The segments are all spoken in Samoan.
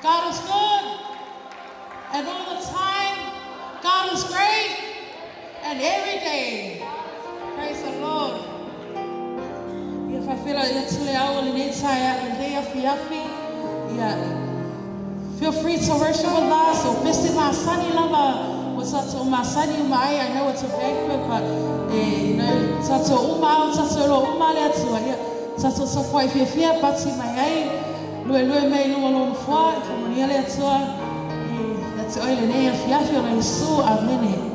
God is good, and all the time, God is great, and every day. Praise the Lord. Ia whawhela ia tule au le nei taia le nei afi afi. Ia, feel free to worship with us. O pese masani lava o tatou masani uma ai. I know it's a banquet, but you know, tatou uma au, tatou lo uma le atua. Ia, tatou tapuai fiafia, pati mai ai. Lue lue mei lua lona fua, i whamania le atua. Ia te oi le nei afi afi o na Isu. Amene.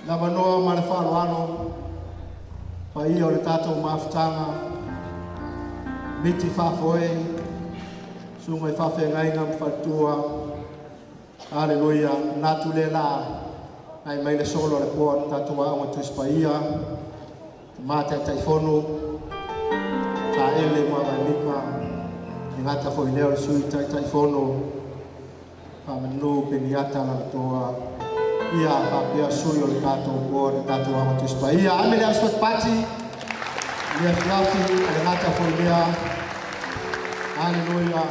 Le avanoa ma le faaaloalo paia o le tatou mafutaga miti faafoe susuga i faafeagaiga ma faletua. Aleluia. Manatu le la nai mai le solo a le poa le tatou aoga Tusi Paia ma Taitaifono Taele Muavaemika e gata foi lea o le sui Taitaifono Faamanu Peniata Lalatoa ia faapea sui o le tatou poa le tatou aoga Tusi Paia. Ame le aso pati le afiafi le gata foi lea. Aleluia.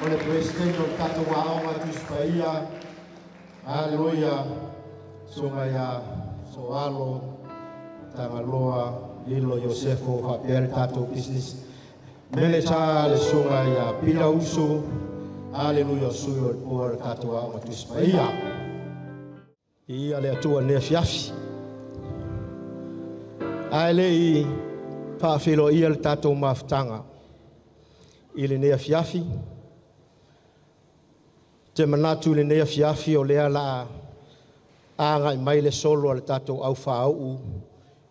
O le president o le tatou aoga Tusi Paia. Aleluia. Susuga ia Soalo Tagaloa Lilo Iosefo faapea le tatou business manager le susuga ia Pita Uso. Aleluia. Sui o le poa le tatou aoga Tusi Paia. Ia le Atua nei afiafi. Ae le i faafeiloaia le tatou mafutaga i lenei afiafi. Te manatu i lenei afiafi o lea la agai mai le solo a le tatou aufauu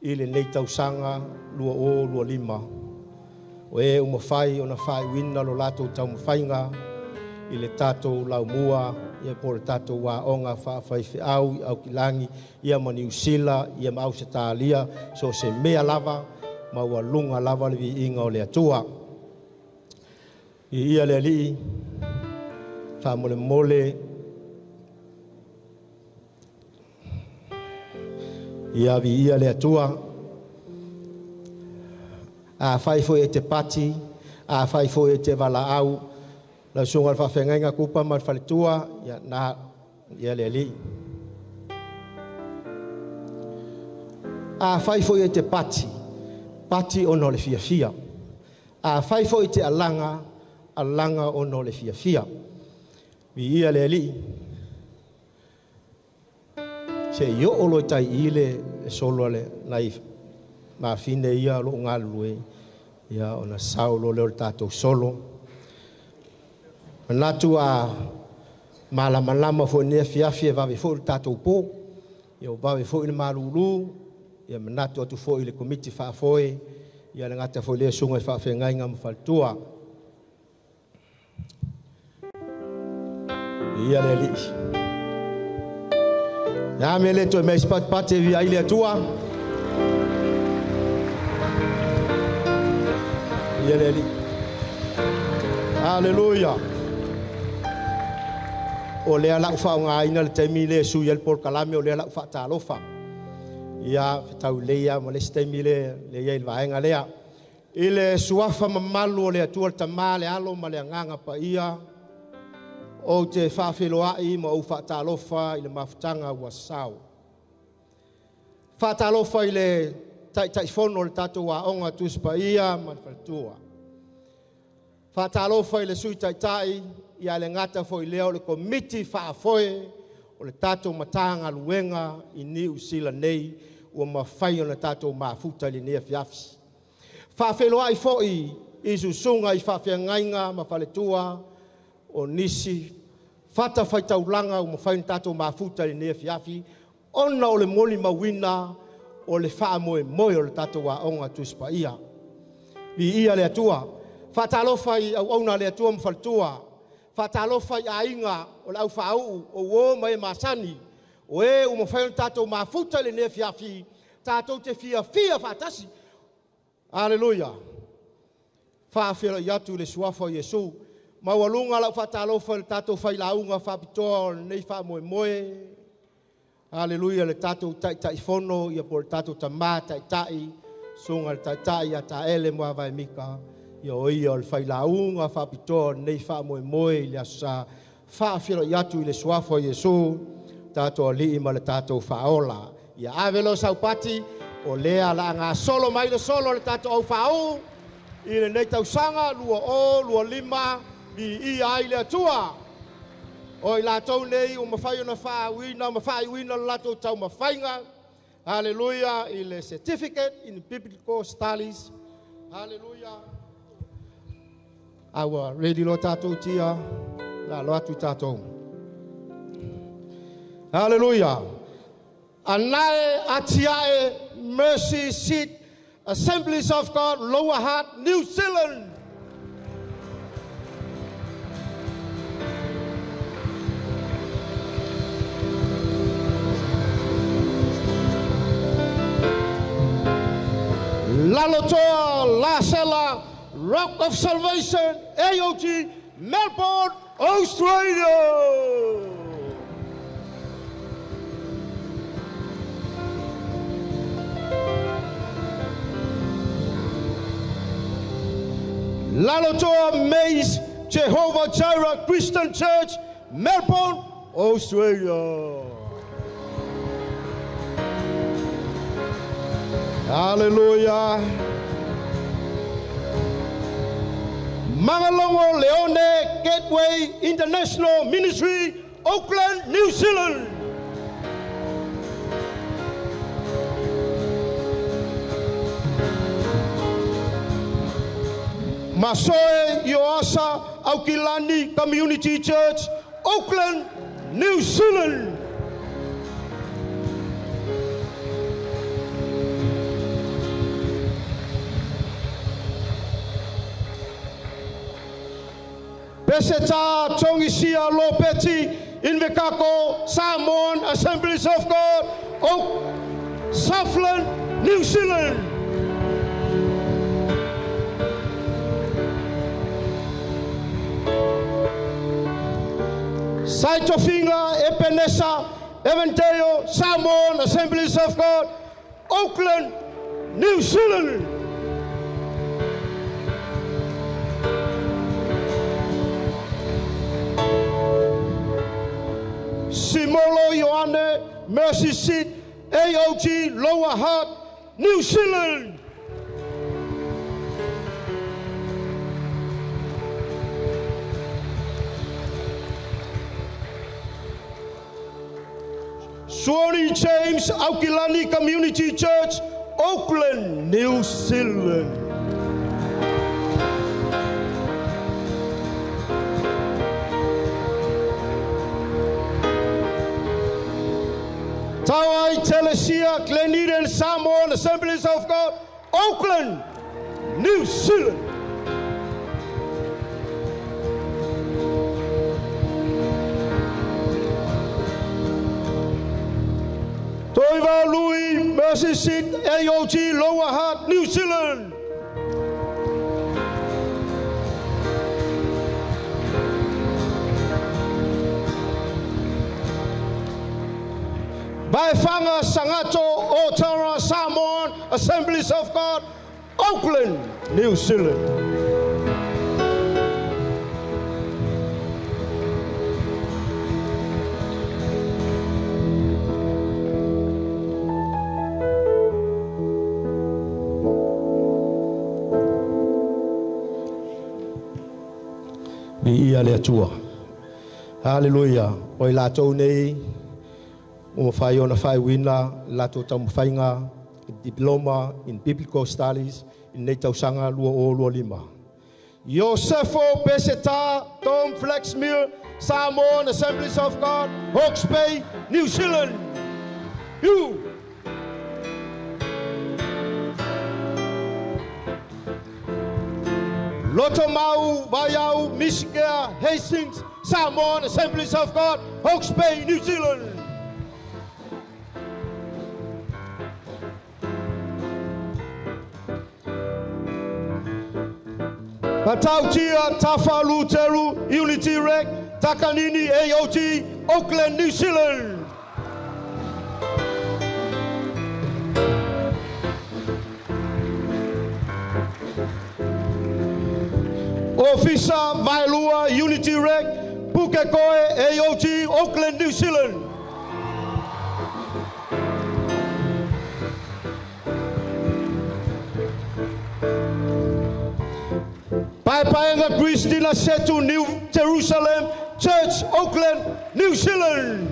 i lenei tausaga 2025. O e umafai ona faaiuina lo latou taumafaiga i le tatou laumua ia po o le tatou aoga faafaifeau i Aukilagi ia ma Niu Sila ia ma Ausetalia so se mea lava ma ua luga lava le viiga o le Atua. I ia le Alii faamolemole ia viia le Atua. A fai foi e te pati, a fai foi e te valaau, lau susuga i le faafeagaiga kupa ma le faletua, ia na ia le Alii. A fai foi e te pati, pati ona o le fiafia. A fai foi e te alaga, alaga ona o le fiafia. Viia le Alii. Se i oo loa i tai i le solo a le nai mafine ia o loo galulue ia ona sau loa lea o le tatou solo. Manatu a malamalama foi nei afiafi e vave foi le tatou po. Ia o vave foi le malulu. Ia manatu atu foi i le komiti faafoe. Ia le gata foi lea susuga i faafeagaiga ma faletua. Ia le Alii. Ia me le toe mea sipatipati e via i le Atua. Ia le Alii. Aleluia. O lea lau faaaogaina le taimi le sui ai le polokalame o lea lau faatalofa. Ia fetau leia ma le isi taimi le le iai le vaega lea. I le suafa mamalu o le Atua le Tama le Alo ma le Agaga Paia, ou te faafeiloai ma ou faatalofa i le mafutaga ua sao. Faatalofa i le Taitaifono o le tatou aoga Tusi Paia ma le Faletua. Faatalofa i le Sui Taitai ia le gata foi lea o le komiti faafoe o le tatou Matagaluega i Niu Sila nei ua mafai ona tatou mafuta i lenei afiafi. Faafeiloai foi i susuga i faafeagaiga ma faletua o nisi fata faitaulaga ua mafai ona tatou mafuta i lenei afiafi ona o le molimauina o le faamoemoe o le tatou aoga Tusi Paia. Viia le Atua. Faatalofa i auauna a le Atua ma faletua. Faatalofa i aiga o le aufauu o uo ma e masani. O e ua mafai ona tatou mafuta i lenei afiafi, tatou te fiafia faatasi. Aleluia. Faafeiloai atu i le suafa o Iesu. Maualuga lau faatalofa i le tatou failauga faapitoa o lenei faamoemoe. Aleluia, le tatou Taitaifono ia po o le tatou Tama Taitai, susuga i le Taitai ia Taele Muavaemika, ia o ia o le failauga faapitoa o lenei faamoemoe i le aso Sa. Faafeiloai atu i le suafa o Iesu, tatou Alii ma le tatou Faaola. Ia ave lo saupati, o lea la gasolo mai le solo le tatou aufauu i lenei tausaga 2025 viia ai le Atua. O i latou nei ua mafai ona faauiina ma faaiuina le latou taumafaiga. Hallelujah, i le Certificate in Biblical Studies. Hallelujah. A ua ready loa tatou tia, la alo atu i tatou. Hallelujah. Anae Atiae Mercy Seat Assemblies of God, Lower Hutt, New Zealand. Lalotoa Lasela, Rock of Salvation, AOG, Melbourne, Australia. Lalotoa Mays, Jehovah Jireh Christian Church, Melbourne, Australia. Hallelujah. Mangalongo Leone Gateway International Ministry, Auckland, New Zealand. Masoe Ioasa Aukilani Community Church, Auckland, New Zealand. Peseta Tongisia Lopeti Invekako Samoan Assemblies of God, Oak, Southland, New Zealand. Saitofinga Epenesa Eventeo Samoan Assemblies of God, Auckland, New Zealand. Simolo Ioane, Mercy Seat, AOG, Lower Hutt, New Zealand. Swanee James, Aukilani Community Church, Auckland, New Zealand. Tawai Telesia, Glen Eden, Samoan Assemblies of God, Auckland, New Zealand. Toiva Lui, Mercy Seat, AOG, Lower Hutt, New Zealand. Vaifanga Sangato, Otara, Samoan, Assemblies of God, Auckland, New Zealand. Ia le Atua. Hallelujah. O i latou nei, o mawhai ona whai wina, latou taumawhainga, diploma in Biblical Studies, in nei tausanga lua o lua lima. Iosefo Peseta, Tom Flexmere, Samoan Assemblies of God, Hawke's Bay, New Zealand. You. Lotomau, Vaiau, Misikea, Hastings, Samoan Assemblies of God, Hawke's Bay, New Zealand. Patautia, Tafalu, Teru, Unity Rec, Takanini, AOT, Auckland, New Zealand. Ofisa, Vailua, Unity Rec, Pukekohe, AOT, Auckland, New Zealand. Paepaenga Christina Setu, New Jerusalem Church, Auckland, New Zealand.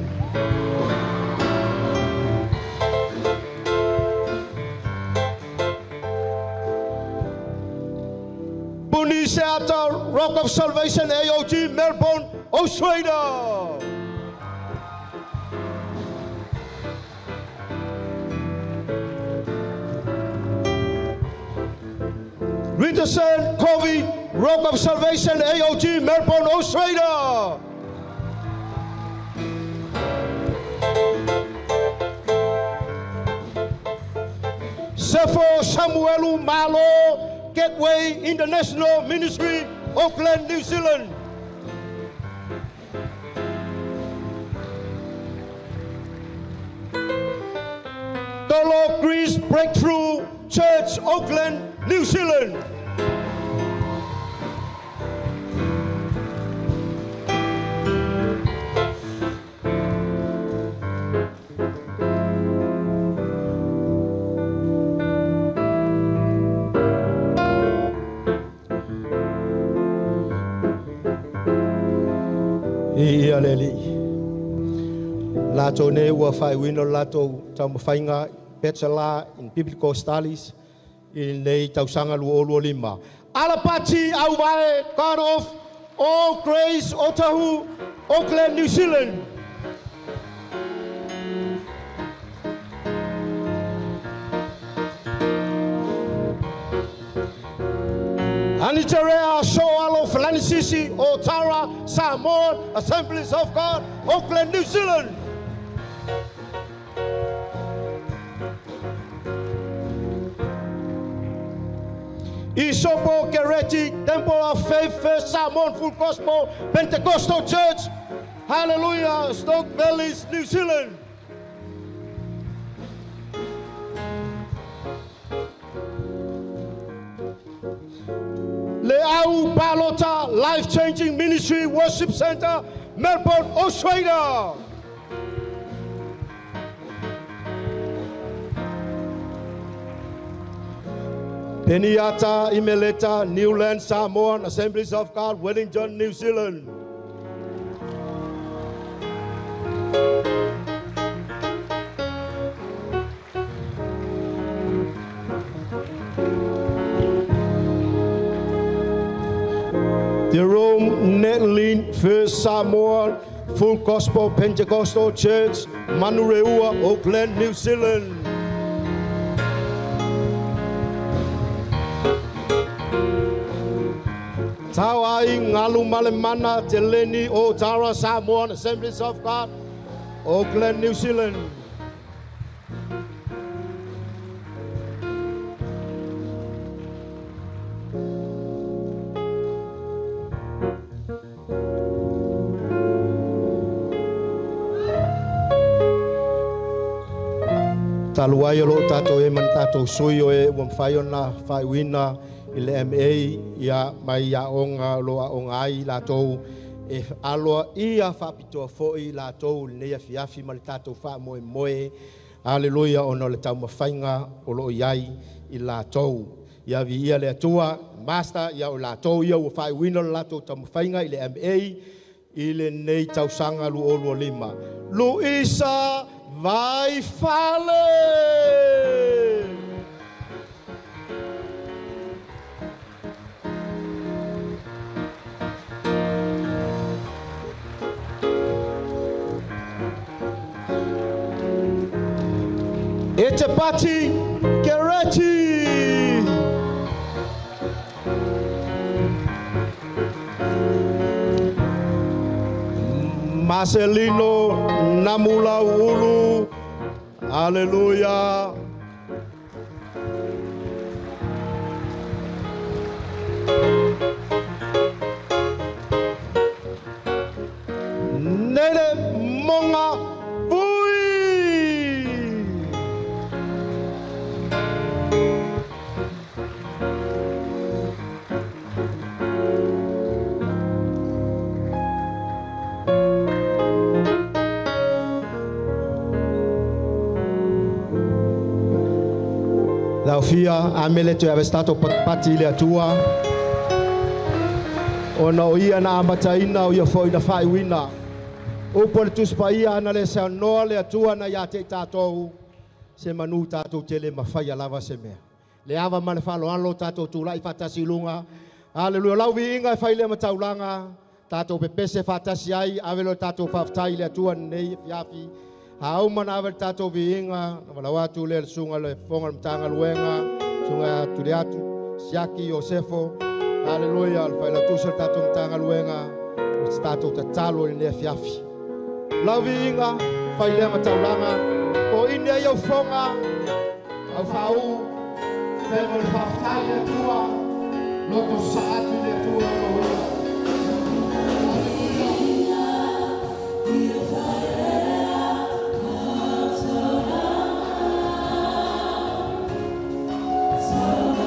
Puniseata, Rock of Salvation, AOG, Melbourne, Australia. Peterson Covey, Rock of Salvation, AOG, Melbourne, Australia. Sefo Samuelu Malo, Gateway International Ministry, Auckland, New Zealand. Tolo Greece Breakthrough Church, Auckland, New Zealand. Ia leli. Lato ne ua whai wino lato taumawhainga Bachelor in Biblical Studies i nei tausanga 2025. Alapati Auvae, God of All Grace, Otahu, Auckland, New Zealand. Anitarea Soalo Falanisisi, Otara, Samoan, Assemblies of God, Auckland, New Zealand. Isopo Kereti, Temple of Faith, First Samoan Full Gospel, Pentecostal Church, Hallelujah, Stoke Valleys, New Zealand. Leau Palota Life Changing Ministry Worship Center, Melbourne, Australia. Peniata Imeleta, Newland, Samoan, Assemblies of God, Wellington, New Zealand. Jerome Netlin, First Samoan, Full Gospel Pentecostal Church, Manurewa, Auckland, New Zealand. Tauai Ngalu Malemana, Teleni, Otara, Samoan, Assemblies of God, Auckland, New Zealand. Taluai o lo tātou e man tātou sui o e ua mwhai ona whaiwina i le MA ia mai ia onga loa onga ai lātou e aloa ia whapitoa foi lātou le afi afi ma le tātou wha moe moe. Hallelujah, ona le taumawhainga o lo iai i lātou. Ia vi ia le atua, master, ia o lātou ia ua whaiwina le lātou taumawhainga i le MA i le nei tausanga 2025. Luisa Vai fale! Etepati Kereti! Marcelino Namula Ulu, hallelujah. Nene Monga Bui. Laufia, amele te avestato pati le atua. Ona o ia na amataina o ia foi na whaiwina. Upo le tuspaia ana le sea noa le atua na ia te tātou. Se manu tātou tele mawhaia lava se mea. Le ava ma le whaloalo tātou tūlai whatasi lunga. Hallelujah. Lau vi inga e whaile mataulanga. Tātou pepese whatasi ai. Avelo tātou whaftai le atua nei fiafi. Hau mana ave tātou vi inga. Na wala watu le sunga le fonga le mtanga luenga. Sunga atu le atu. Siaki Iosefo. Haleluia, o le failautusi o le tatou Matagaluega, o se tatou tatalo i lenei afiafi. Lau viiga, failea ma taulaga, o ini ai au foga, au faau, fai mo le faafetai i le Atua, loto saatu i le Atua o lo ia. Hallelujah.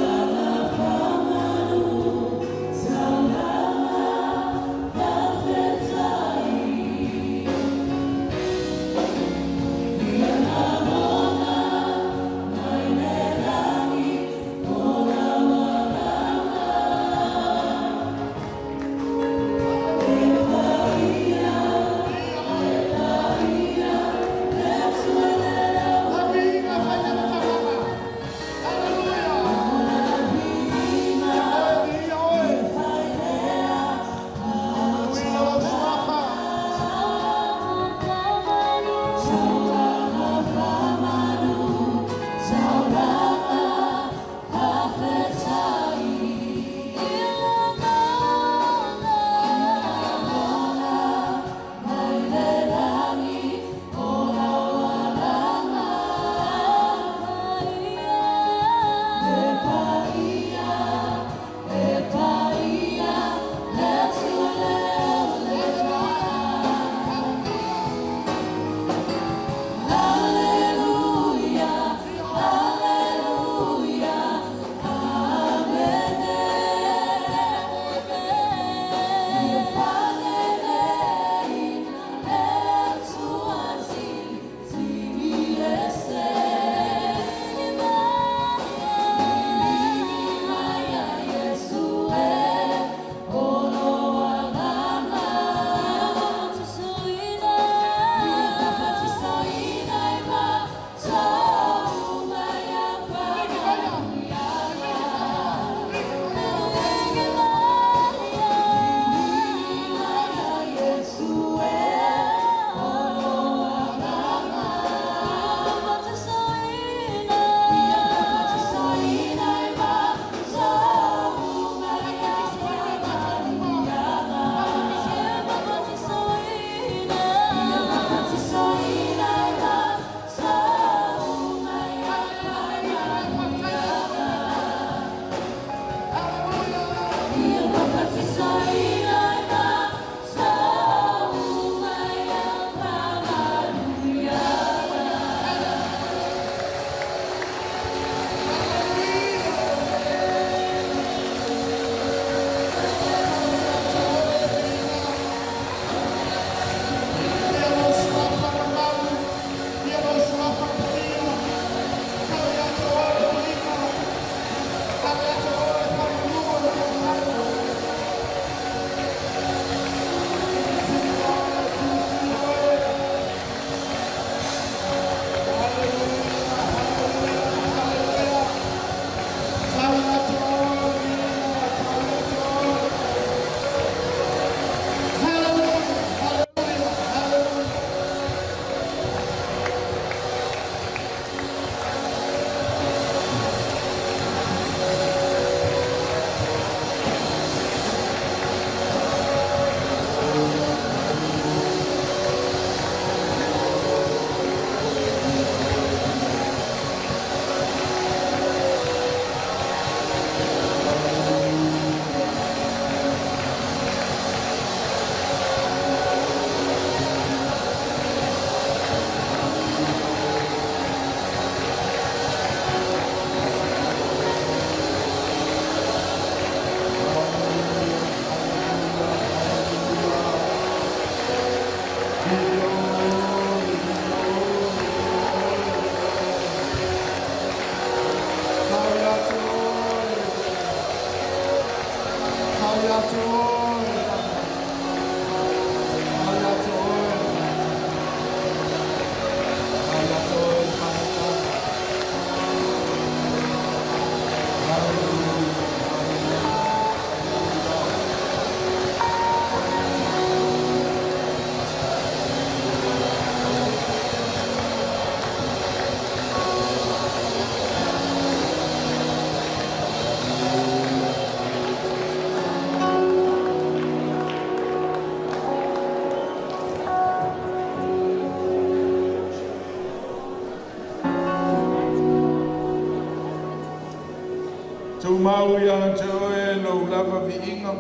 Tumau ia te oe lou lava viiga.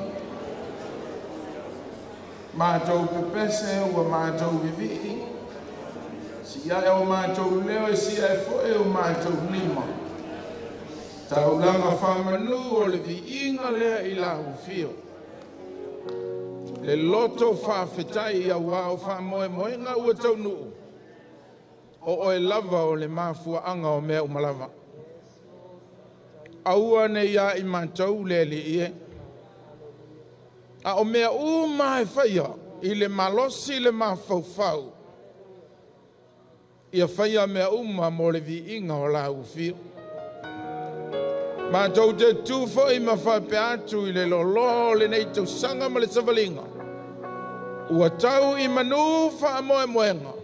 Mātou pepese ua mātou vivii. Si ia e o mātou leo e si e foe o mātou lima. Taulaga whamanu o le viiga lea i la ufio. Le loto whaafetai ia wao wha moe ua taunuu. O oe lava o le mafua anga o mea umalava. Aua ne ia i mātou le li ie. A o mea uma e whaia i le malosi le mafaufau. Ia whaia mea uma mo le viiga o la ufio. Mātou te tūfo i mawhape atu i le loloa o le nei tausanga ma le savalinga. Ua tau i manu wha moemoenga.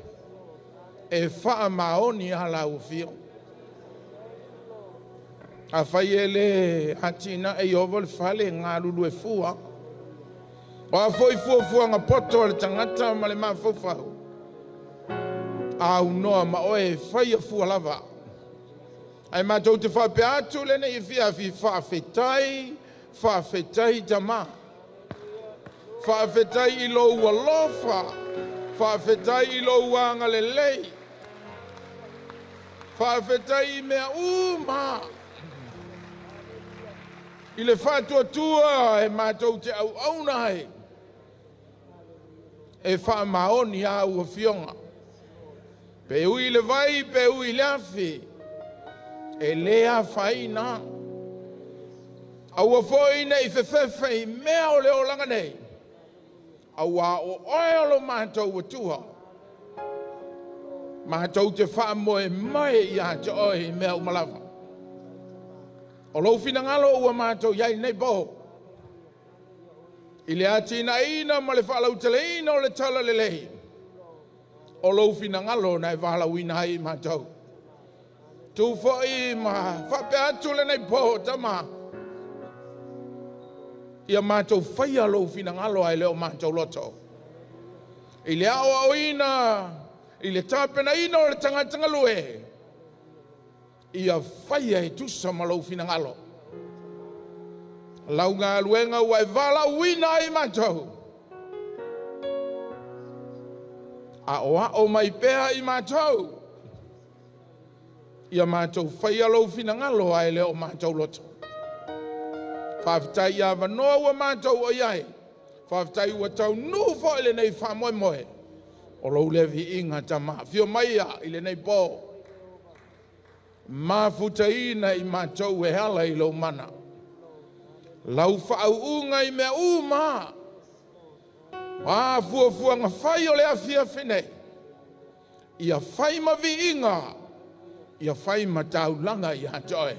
E wha maoni a la ufio. A whai e le atina e iovo le fale ngā lulu e fua. O a foi fua fua ngā poto le tangata ma le mafaufau. A unoa ma oe whai a fua lava. Ai mātou te whape atu le nei whiawhi whaafetai, whaafetai tama. Whaafetai i lo alofa, whaafetai i lo uanga lelei. Whaafetai i mea uma. I le whātua e mātou te au auna ai. E whaamaoni a ua fionga. Pe ui le vai, pe ui le awhi. E lea whaina. Aua foi nei whewhewhe i mea o le olanga nei. Aua o oe o lo mātou atua. Mātou te whaamoe mai ia te oe i mea umalava. O lou finagalo ua mātou iai nei po. I le atina ina ma le whaalauteleina o le tala lelei. O lou finagalo na e whalauina ai mātou. Tu foi ma whape atu le nei po tama. Ia mātou whaia lou finagalo ai leo mātou loto. I le ao au ina, i le tāpena ina o le tangatanga lue. Ia whaia e tusa ma lou finagalo. Lau ngā luenga ua e wala uina ai mātou. A o ao mai pea i mātou. Ia mātou whaia lou finagalo ai leo mātou loto. Whaafetai ia wanoa ua mātou o iai. Whaafetai ua tau nuu fo i le nei whamoe moe. O lou levi inga tama. Whio mai ia i le nei pō. Mafutaina i mātou e hala i lou mana. Lau whaauunga i mea uma. A fuafuanga whai o le awhiawhi nei. Ia whai maviinga. Ia whai mataulanga i atoe.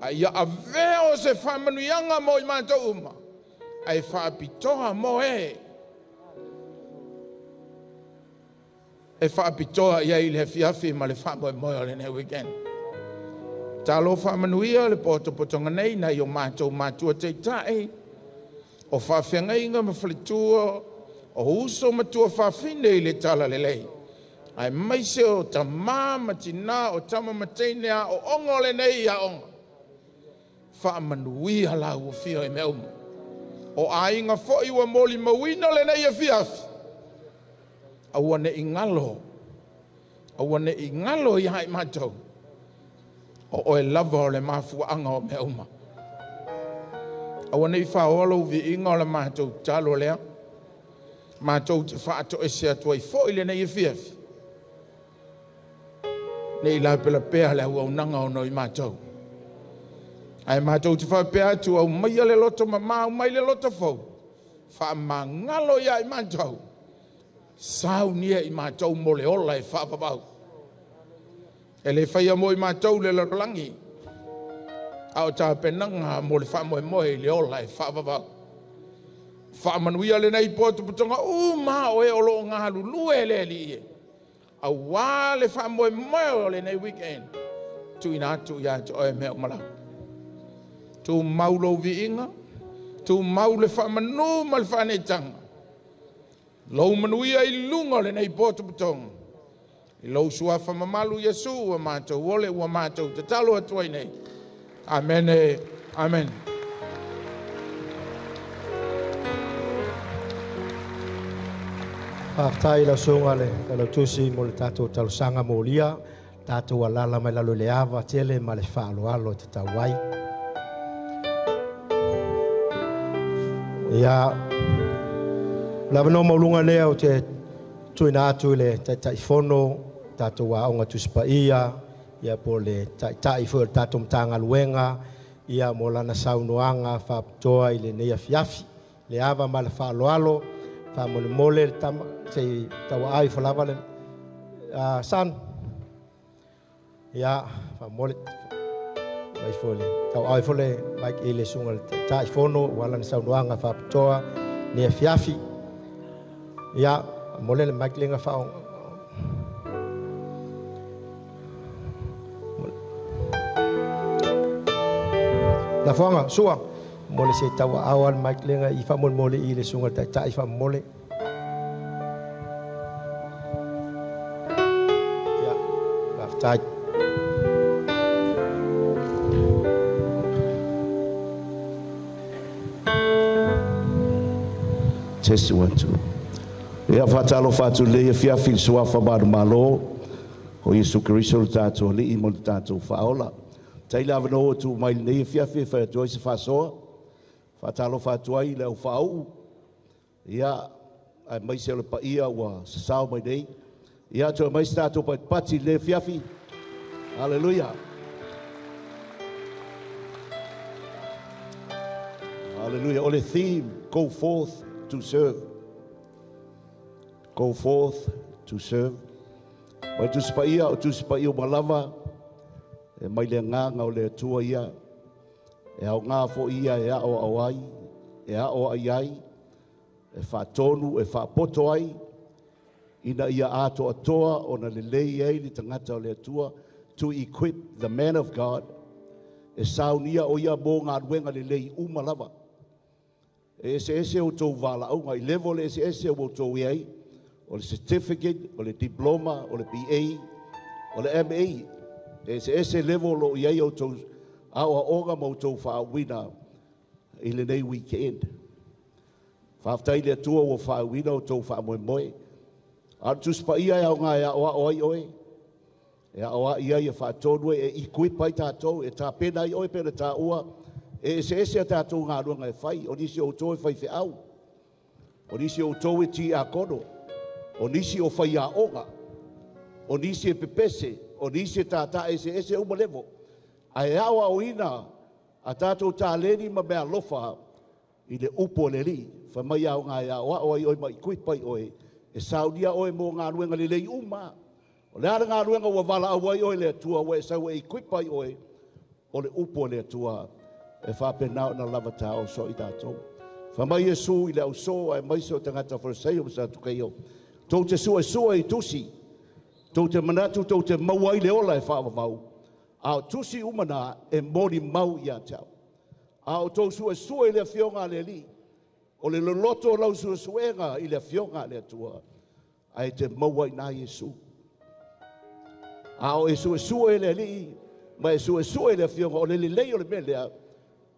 A ia avea o se whamanuianga mo i mātou uma. Ai whaapitoa mo e. E whaapitoa ia i le whiawhi ma le whamoe moe o le nei weekend. Talo whamanuia le pōtopotonga nei na i o mātou mātua teitai. O whawhengainga ma whalitua, o uso matua whawhine i le tala lelei. Ai maise o tamā matina o tama mateine a o ongo le nei a onga. Whamanuia la ua whio e mea umu. O ainga foi ua moli mauina le nei a whiawhi. Aua ne ingalo. Aua ne ingalo i hai mātou. O oe lava o le mafuaanga o mea uma. Aua nei whaoalo viinga o le mātou talo lea. Mātou te whaato e se atua i foi le nei e whiawhi. Nei la pela pea le au nanga o noi mātou. Ai mātou te whapea atu au mai le loto mama au mai le loto fau. Wha mangalo ia i mātou. Sau nia i mātou mo le ola e whaapapau. E le whaia mo i mātou le larolangi. A o tā penanga mo le whamoe moe le ola e whaapapau. Whaamanuia le nei pōtuputonga uma o e olo ngā lulue le li ie. A wā le whamoe moe o le nei weekend. Tuina atu ia te oe mea umalau. Tu maulo viinga, tu mau le whamanu ma le whanetanga. Lou manuia i lunga le nei pōtuputonga. I lou suafa mamalu Iesu ua mātou ole ua mātou te talo atu ai nei. Amene. Amen. Faafetai lau susuga le Failautusi mo le tatou talosaga molia, tatou alala mai lalo i le ava tele ma le faaaloalo e tatau ai. Ia, o le avanoa maualuga lea ou te tuuina atu i le Taitaifono, tatou Aoga Tusi Paia, ia po o le Taitai foi o le tatou Matagaluega, ia mo lana saunoaga faapitoa i lenei afiafi. Le ava ma le faaaloalo, faamolemole le tama, se i tauaau ifo lava le son. Ia, faamole, mai foi le tauaau ifo le mic i le susuga i le Taitaifono ua lana saunoaga faapitoa lenei afiafi. Ia, faamole le mic lenga faa. Lafoga, sua. Mole se tauaau al mic lenga i faamolemole i le susuga i le Taitai faamole. Ia, faafetai. Test 1 2. Ia faatalofa atu lenei afiafi i le suafa manumalo o Iesu Keriso le tatou Alii ma le tatou Faaola. Tai le avanoa ua tuu mai lenei afiafi e fai atu ai se faasoa. Faatalofa atu ai i le aufauu, ia, aemaise o le paia ua sasao mai nei. Ia, toe mai se tatou patipati i lenei afiafi. Haleluia. Haleluia. O le theme, go forth to serve. Go forth to serve. Mai Tusi Paia, o Tusi Paia uma lava, e mai le agaga o le Atua ia, e aoga foi ia e aoao ai, e aoai ai, e faatonu, e faapoto ai, ina ia atoatoa ona lelei ai le tagata o le Atua, to equip the man of God, e saunia o ia mo galuega lelei uma lava. E eseese outou valaauga, i level e eseese ua outou i ai, o le certificate, o le diploma, o le BA, o le MA. E eseese level o lo o i ai outou aoaoga ma outou faauuina i lenei weekend. Faafetai i le Atua ua faauuina outou faamoemoe. A o le Tusi Paia e aoga e aoao ai oe, e aoai ai e faatonu ai, e equip ai tatou, e tapena ai oe pe na taua, e eseese a tatou galuega e fai. O nisi o outou e faifeau, o nisi o outou e tiakono, o nisi o faiaoga, o nisi e pepese, o nisi e tātā, eseese uma level. Ae aoaoina a tatou taleni ma mea alofa i le upu o le Alii. Fai mai aoga e aoao ai oe ma equip ai oe, e saunia oe mo galuega lelei uma. O le a le galuega ua valaau ai oe le Atua, ua e sau e equip ai oe, o le upu o le Atua e faapena ona lava taoso i tatou. Fai mai Iesu i le ausō aemaise o tagata Fariseio ma Satukeio, tou te suesue i tusi, tou te manatu tou te maua ai le ola e faavavau, a o tusi uma na e molimau ia te au. A o tou suesue i le afioga a le Alii, o le loloto o lau suesuega i le afioga a le Atua, ae te maua i nā Iesu. A o e suesue i le Alii, ma e suesue i le afioga, o le lelei o le mea lea,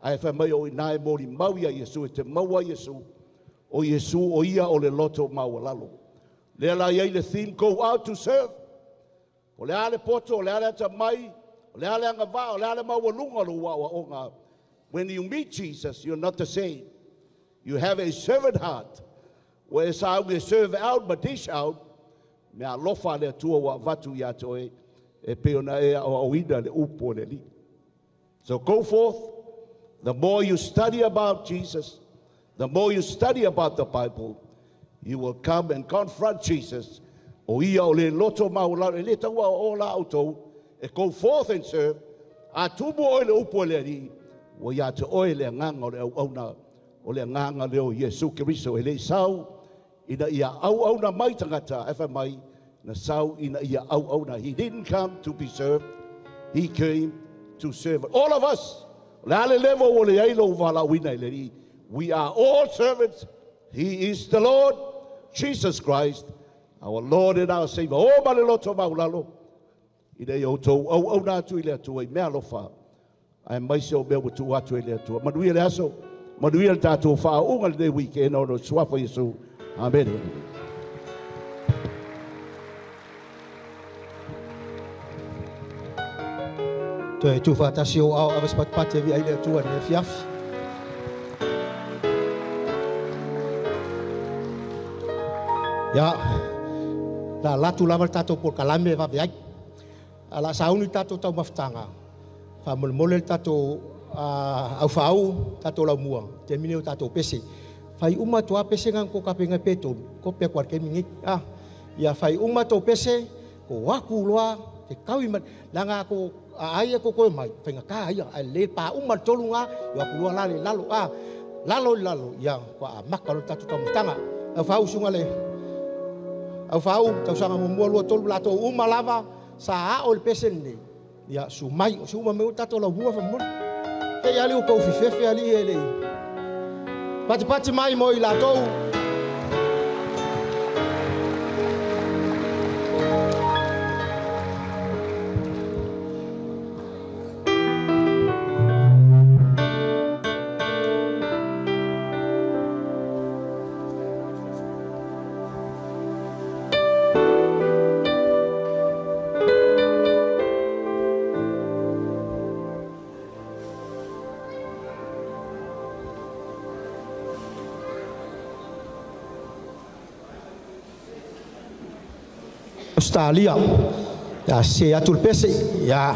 ae fai mai o i nā e molimau ia Iesu, e te maua Iesu, o Iesu o ia o le loto maualalo. Lea la i ai le theme, go out to serve. O le a le poto, o le a le atamai, o le a le agavaa, o le a le maualuga o lou aoaoga. When you meet Jesus, you're not the same. You have a servant heart. Ua e saugi e serve out ma dish out, mea alofa a le Atua ua avatu ia te oe, e pei ona e aoaoina le upu o le Alii. So go forth. The more you study about Jesus, the more you study about the Bible, you will come and confront Jesus. O ia o le loto maualalo, e le taua o la outou, e go forth and serve. A tumu oe le upu o le Alii, ua ia te oe le agaga o le auauna, o le agaga lea o Iesu Keriso, e le i sau ina ia auauna mai tagata, e fai mai, na sau ina ia auauna. He didn't come to be served, he came to serve. All of us, o le a le level ua leai lou valaauina i le Alii, we are all servants. He is the Lord, Jesus Christ, our Lord and our Savior. O ma le loto maualalo, ina ia outou auauna atu i le Atua i mea alofa, Ae mai se o mea ua tuu atu e le Atua. Manuia le aso, manuia le tatou faauuga lenei weekend ona o le suafa o Iesu. Amene. Toe tuufaatasi o ao ave se patipati e viai le Atua i lenei afiafi. Ia, la latu lava le tatou polokalame e vave ai. A la sauni le tatou taumafataga, faamolemole le tatou aufaau, tatou laumua, taimi nei o tatou pese. Fai uma atu lava pese na tou tapena pe tolu, kope atu lava i le taimi nei. Ia fai uma tou pese, ko aku loa, te tau i ma, leaga a tou aai e tou toe mai, faigata ia, ae lelei pa uma le tolu na, ia aku loa la le lalo, lalo i lalo, ia, ua amata loa le tatou taumafataga. Aufaau susuga le aufaau, tausaga muamua, lua, tolu, latou uma lava, sa ao le pese lenei, ia, su mai, o se uma mai o tatou laumua faamolemole. Te i ali o kou fifefe ali e le patipati mai mo i latou. Australia, ia se atu le pese, ia.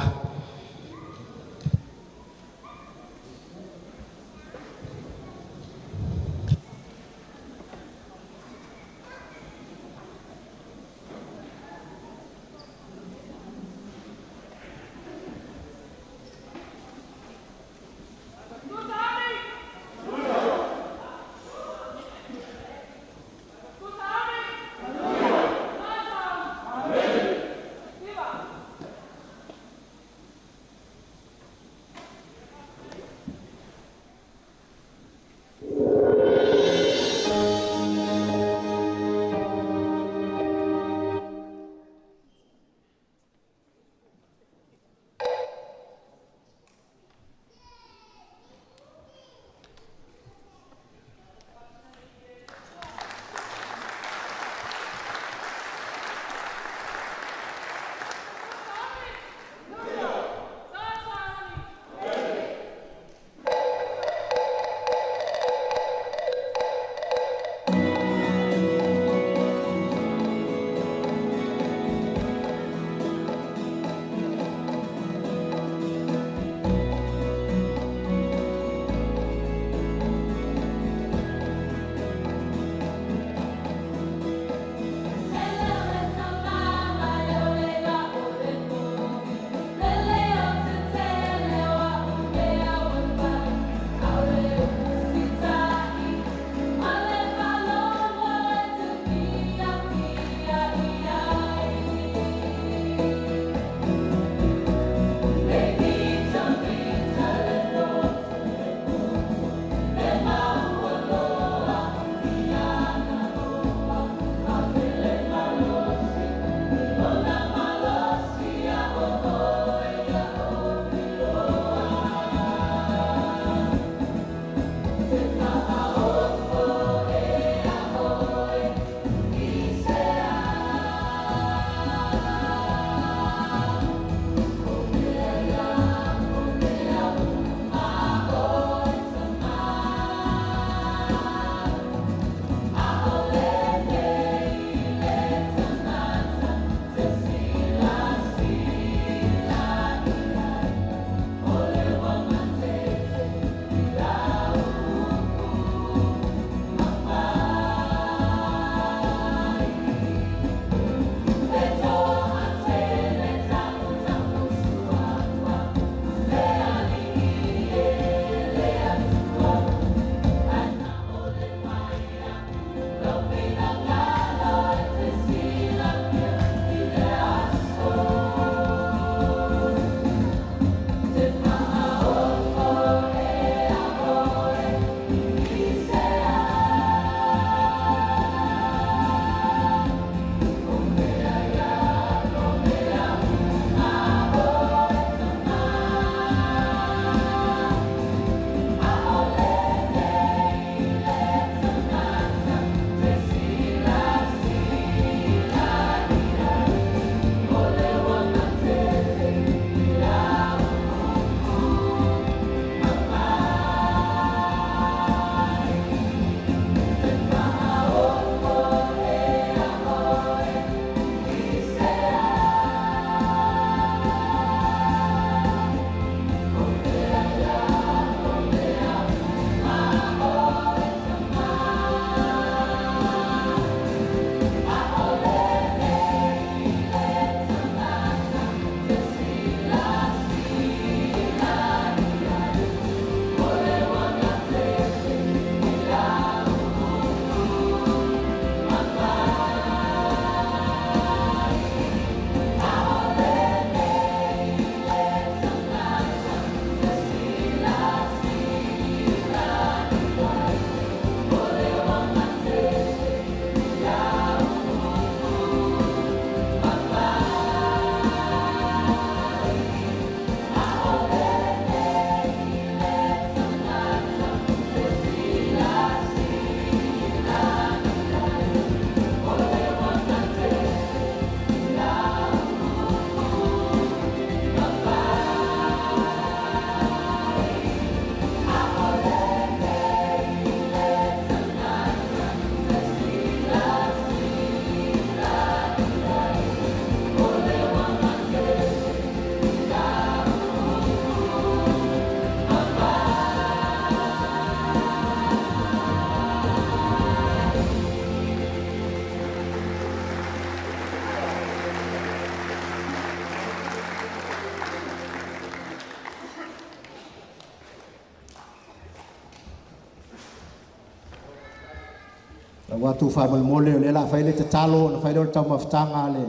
Lau atu faamolemole o lea la fai le tatalo ona fai lea o le taumafataga a le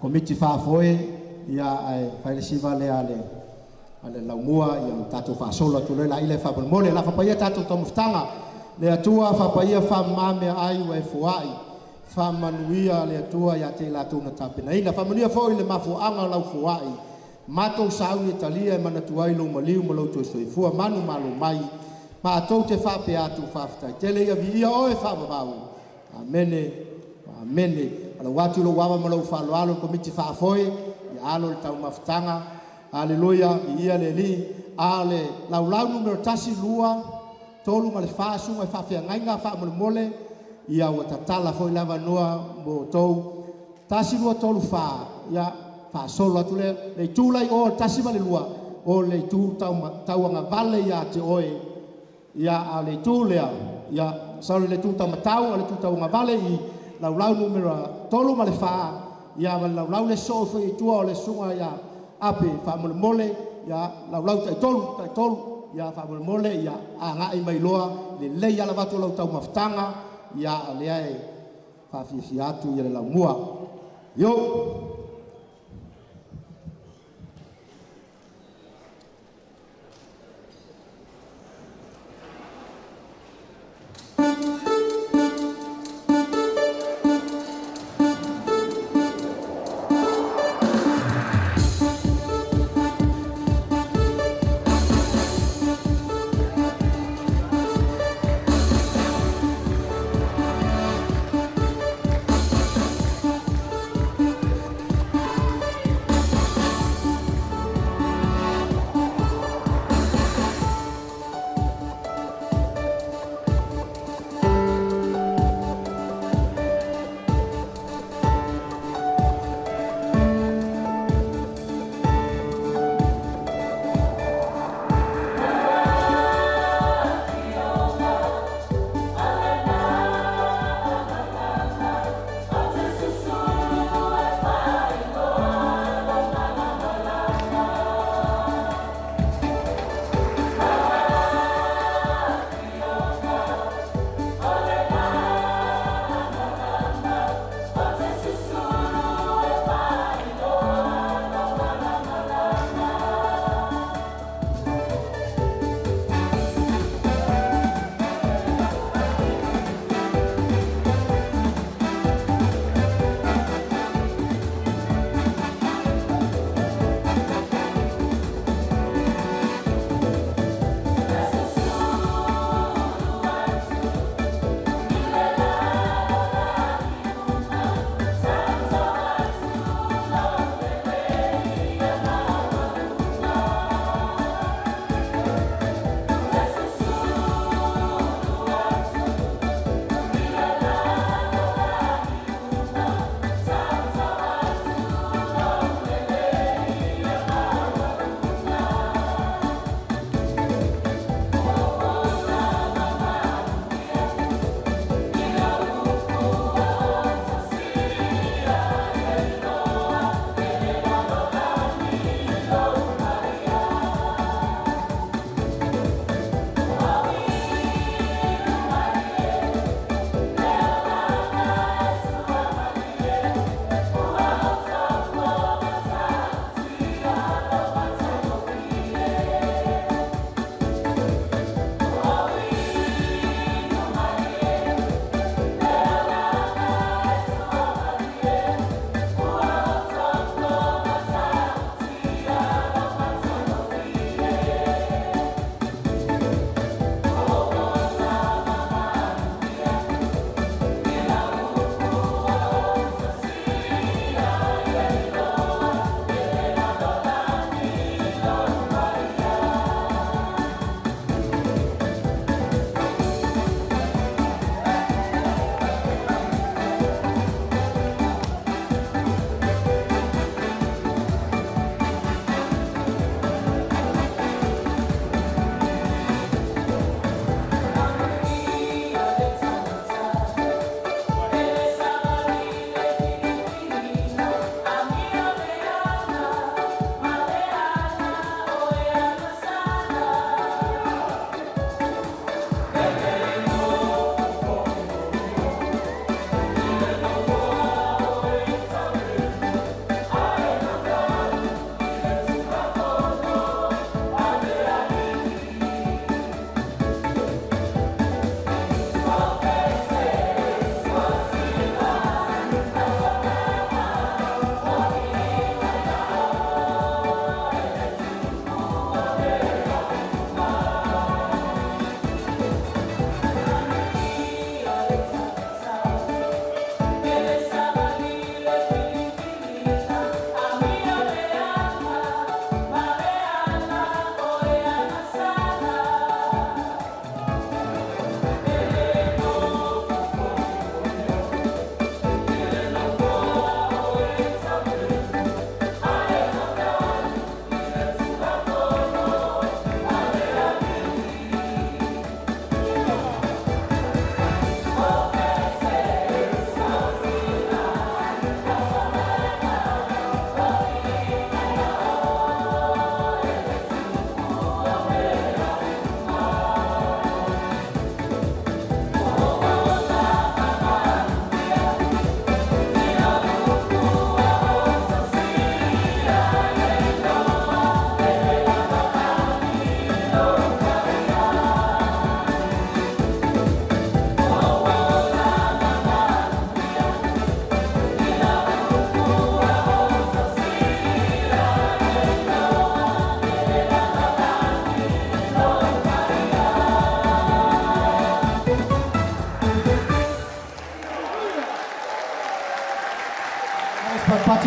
komiti faafoe ia ae fai le siva lea a le laumua ia ona tatou faasolo atu loa laia faamolemole. La fapaia tatou taumafataga le Atua fapaia faamama ai ua e foai faamanuia le Atua ia te i latou na tapenaina. Faamanuia foi le mafuaaga o lau foai matou sauni e talia e manatua ai lou maliu ma lou toe soifua manu malo mai matou te faapea atu faafetai tele ia viia oe faavavau. Amene, amene. Alau atu lou ava ma lou faaaloalo komiti faafoe ia alo le taumafataga. Aleluia, viia le Alii. A o le laulau numera 1, 2, 3 ma le 4 susuga i faafeagaiga faamolemole ia ua tatala foi le avanoa mo outou. 1, 2, 3, 4 ia faasolo atu lea le itu la i o le 1 ma le 2 o le itu tauagavale ia te oe ia a o le itu lea ia sau le itu taumatau o le itu tauagavale i laulau numera 3 ma le 4 ia ma le laulau le soo foi i tua o le susuga ia Ape faamolemole ia laulau taitolu ia faamolemole ia agai mai loa lelei ala atu lau taumafataga ia lea e faafiafia atu ia le laumua. Yo.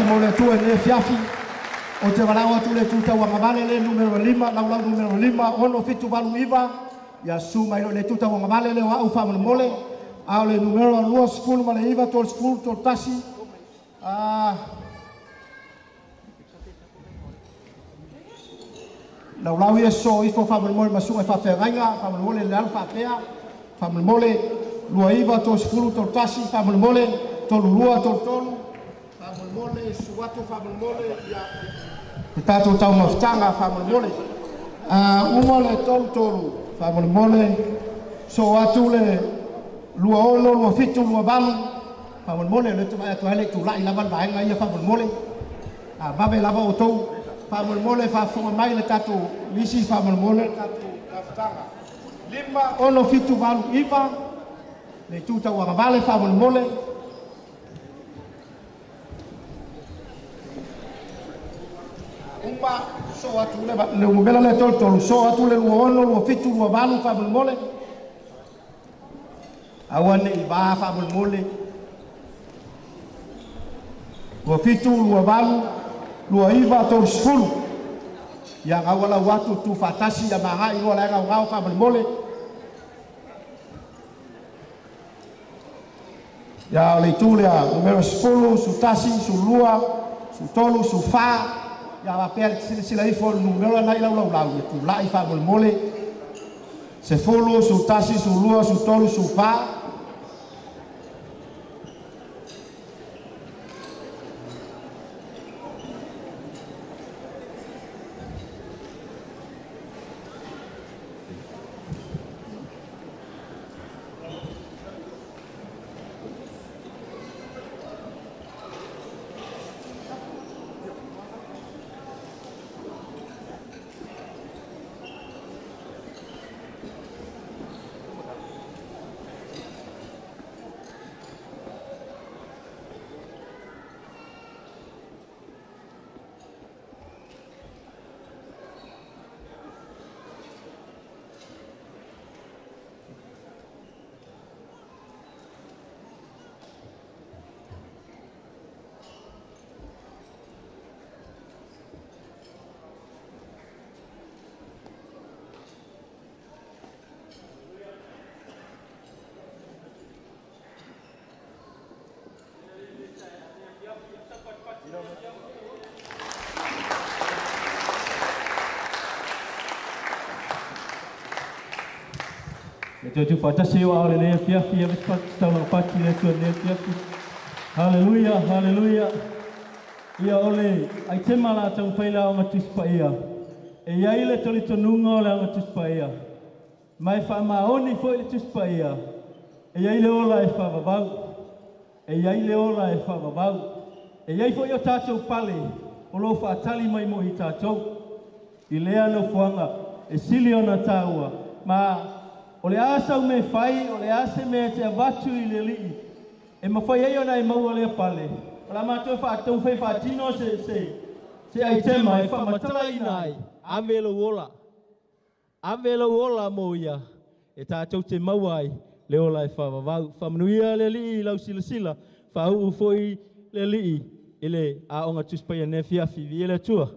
mo le Atua i lenei afiafi. O te valaau atu le tu tauagavale le numero 5, laulau numero 5, 6, 7, 8, 9, ia susu mai lo le tu tauagavale le o au faamolemole. A o le numero 29, 30, 31, laulau ia so ifo faamolemole masuga e faafeagaiga, faamolemole le alu faapea, faamolemole 29, 30, 31, faamolemole 32, 33, faamolemole suatu faamolemole ia te tatou taumafataga faamolemole. Uma le 33, faamolemole so atu le 26, 27, 28, faamolemole le te vai atu ai le tula'i lava le vaega ia faamolemole. Vave lava outou faamolemole faafofoga mai le tatou lisi faamolemole le tatou mafutaga. 5, 6, 7, 8, 9, le itu tauagavale faamolemole. Uma so atu le umela le 33, so atu le 26, 27, 28 faamolemole. Aua nei va faamolemole. 27, 28, 29, 30. Ia gaua lau atu tu faatasi ia magai loa lae gaugau faamolemole. Ia o le itu lea numero 10, 11, 12, 13, 14. Ia faapea le silasila ifo le numero na i laulaulau ia tula'i faamolemole. 10, 11, 12, 13, 14. Te tu whatasi o ao le fiafi e taulanga pati le atua le fiafi. Hallelujah, hallelujah. Ia ole, ai te mala tau whaila o ngā ia. E iai le toli tonunga o le o ngā ia. Mai wha maoni fo i le tuspa ia. E iai le ola e whavavau. E iai le ola e whavavau. E iai fo i o tātou pale, o lo whaatali mai mo i tātou. I lea no fuanga, e sili ona tāua. Ma o le asa me fai, o le asa me te avatu i le lii. E mawhai ai ona e maua lea pale. O la mātou whaatau whai whaatino se aitema e whamatala ina ai. Ave lo ola. Ave lo ola mo ia. E tātou te maua ai le ola e whavavau. Whamanuia le lii lau silasila. Whauu foi le lii i le aonga tuspaia ne fiafi vi le atua.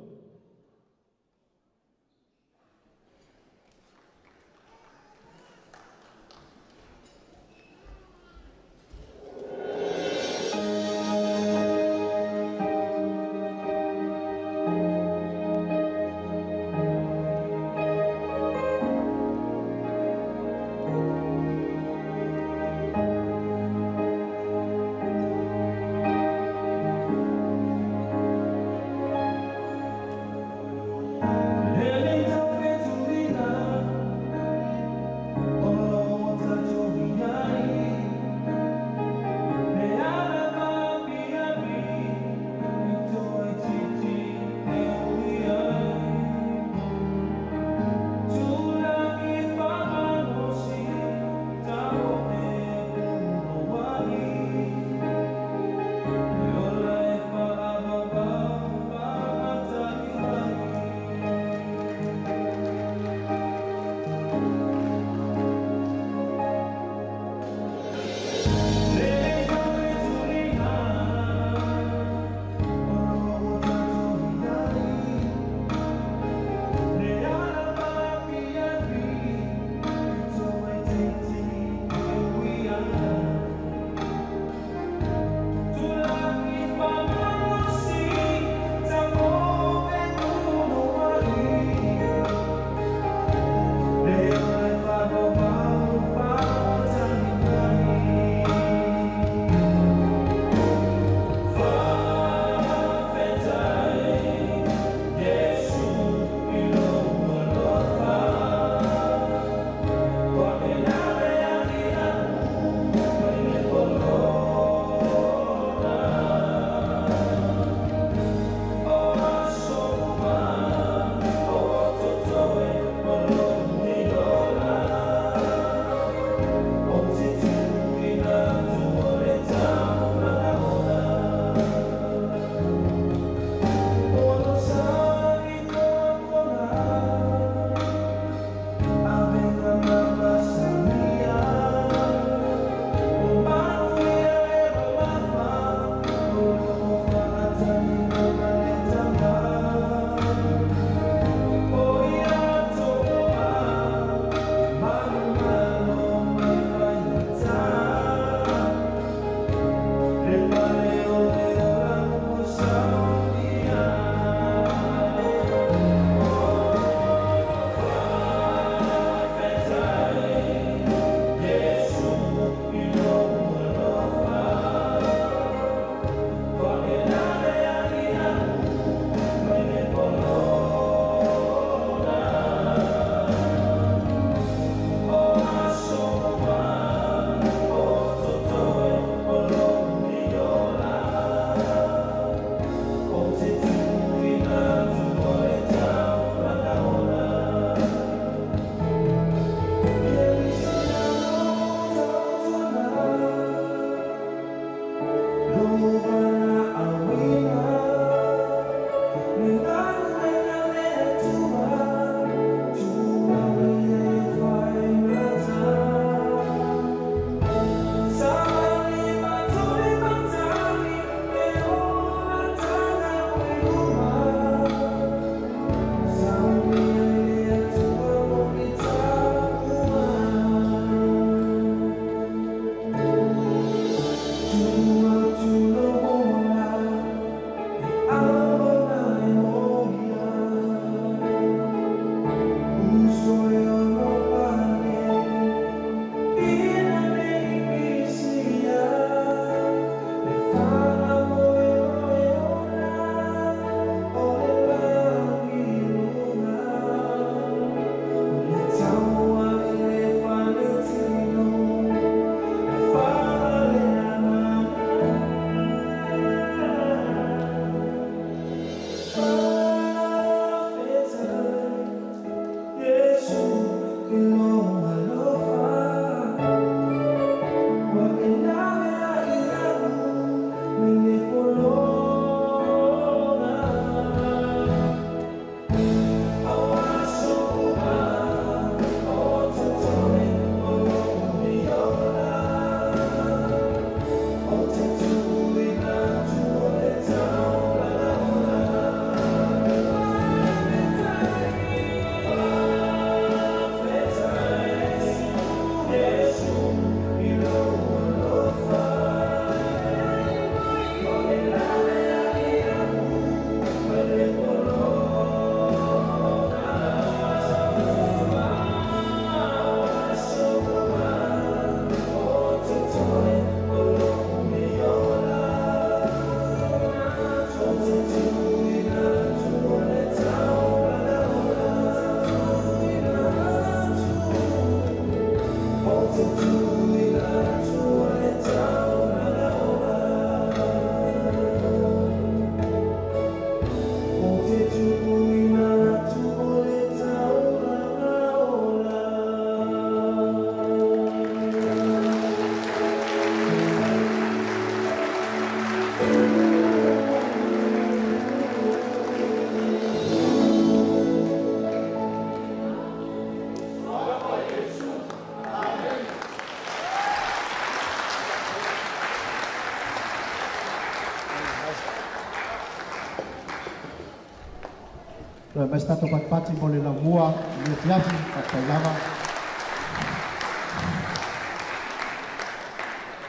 Toe mai se tatou patipati mo le laumua i le afiafi, faafetai lava.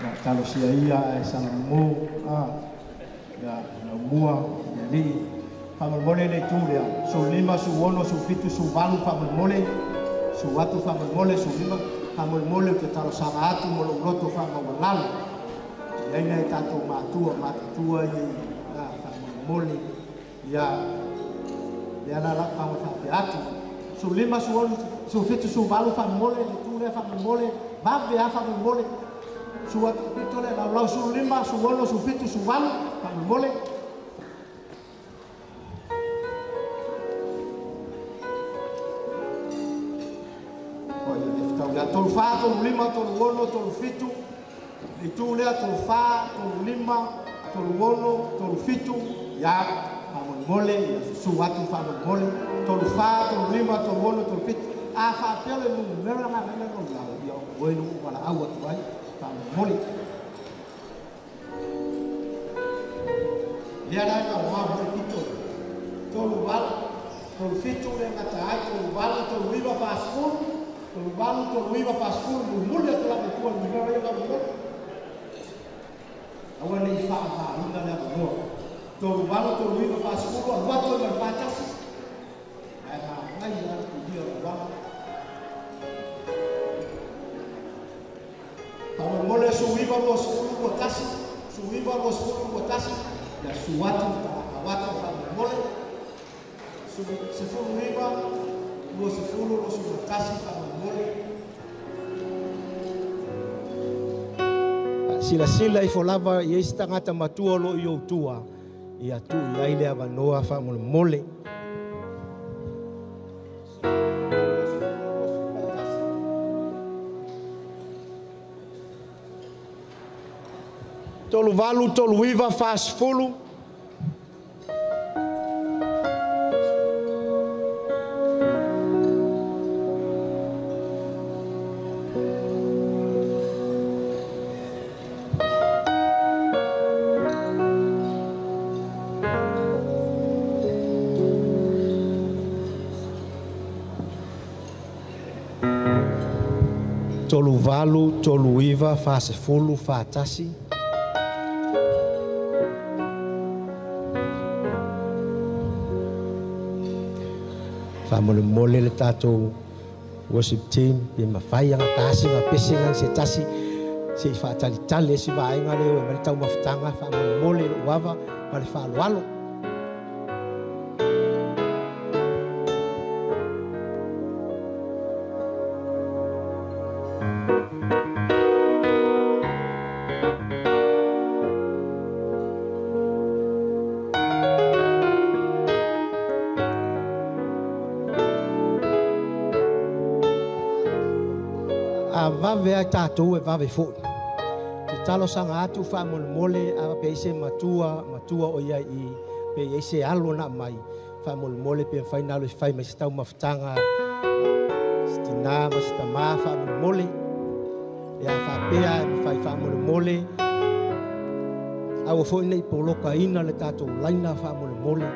Ia, talosia ia ae salamumu, ia, laumua i le Alii. Faamolemole le itu lea, 15, 16, 17, 18 faamolemole, 18 faamolemole, 15 faamolemole ou te talosaga atu mo lou loto faamaualalo. I ai nai tatou matua, matutua ia faamolemole, ia, lea la lau faga faapea atu. 15, 16, 17, 18 faamolemole, le itu lea faamolemole, vave lava faamolemole. Su atu pito lea, laulau 15, 16, 17, 18 faamolemole. Oi, le fetau lea, 34, 35, 36, 37, le itu lea, 34, 35, 36, 37, ia, faamolemole, ia susu atu faamolemole, 34, 35, 36, 37, a faapea le numera na nai lau lau, ia oe nu walaau atu ai, faamolemole. Lea la ka wa mo pito. 38, 37 le ngata ai, 38, 39 40, 38, 39 40, mulimuli atu la me tua numera ia faamolemole. Aua nei faavaina le avanoa. 38, 39 40, alu atu ai ma le 41. Ae manaia le kulia o le auala. Faamolemole 19, 20, 21, 19, 20, 21, ia su atu, talakau atu faamolemole. 19, 20, 21 faamolemole. Silasila ifo lava i ai se tagata matua o lo o i ou tua, ia tuu i ai le avanoa faamolemole. 38, 39, 40. 38, 39, 40, 41. Faamolemole le tatou worship team, pe mafai aga tasi ga pese ga se tasi, se i faatalitali ai si vaega lea o e mai le taumafataga, faamolemole lou ava ma le faaaloalo. A vave ai tatou e vave foi. Te talosaga atu faamolemole, a pe ai se matua, matua o ia i, pe i ai se alo na mai, faamolemole pe mafai na alo e fai mai se taumafataga, se tinā ma se tamā faamolemole. Ia faapea e mafai faamolemole. Aua foi nei polokaina le tatou laina faamolemole.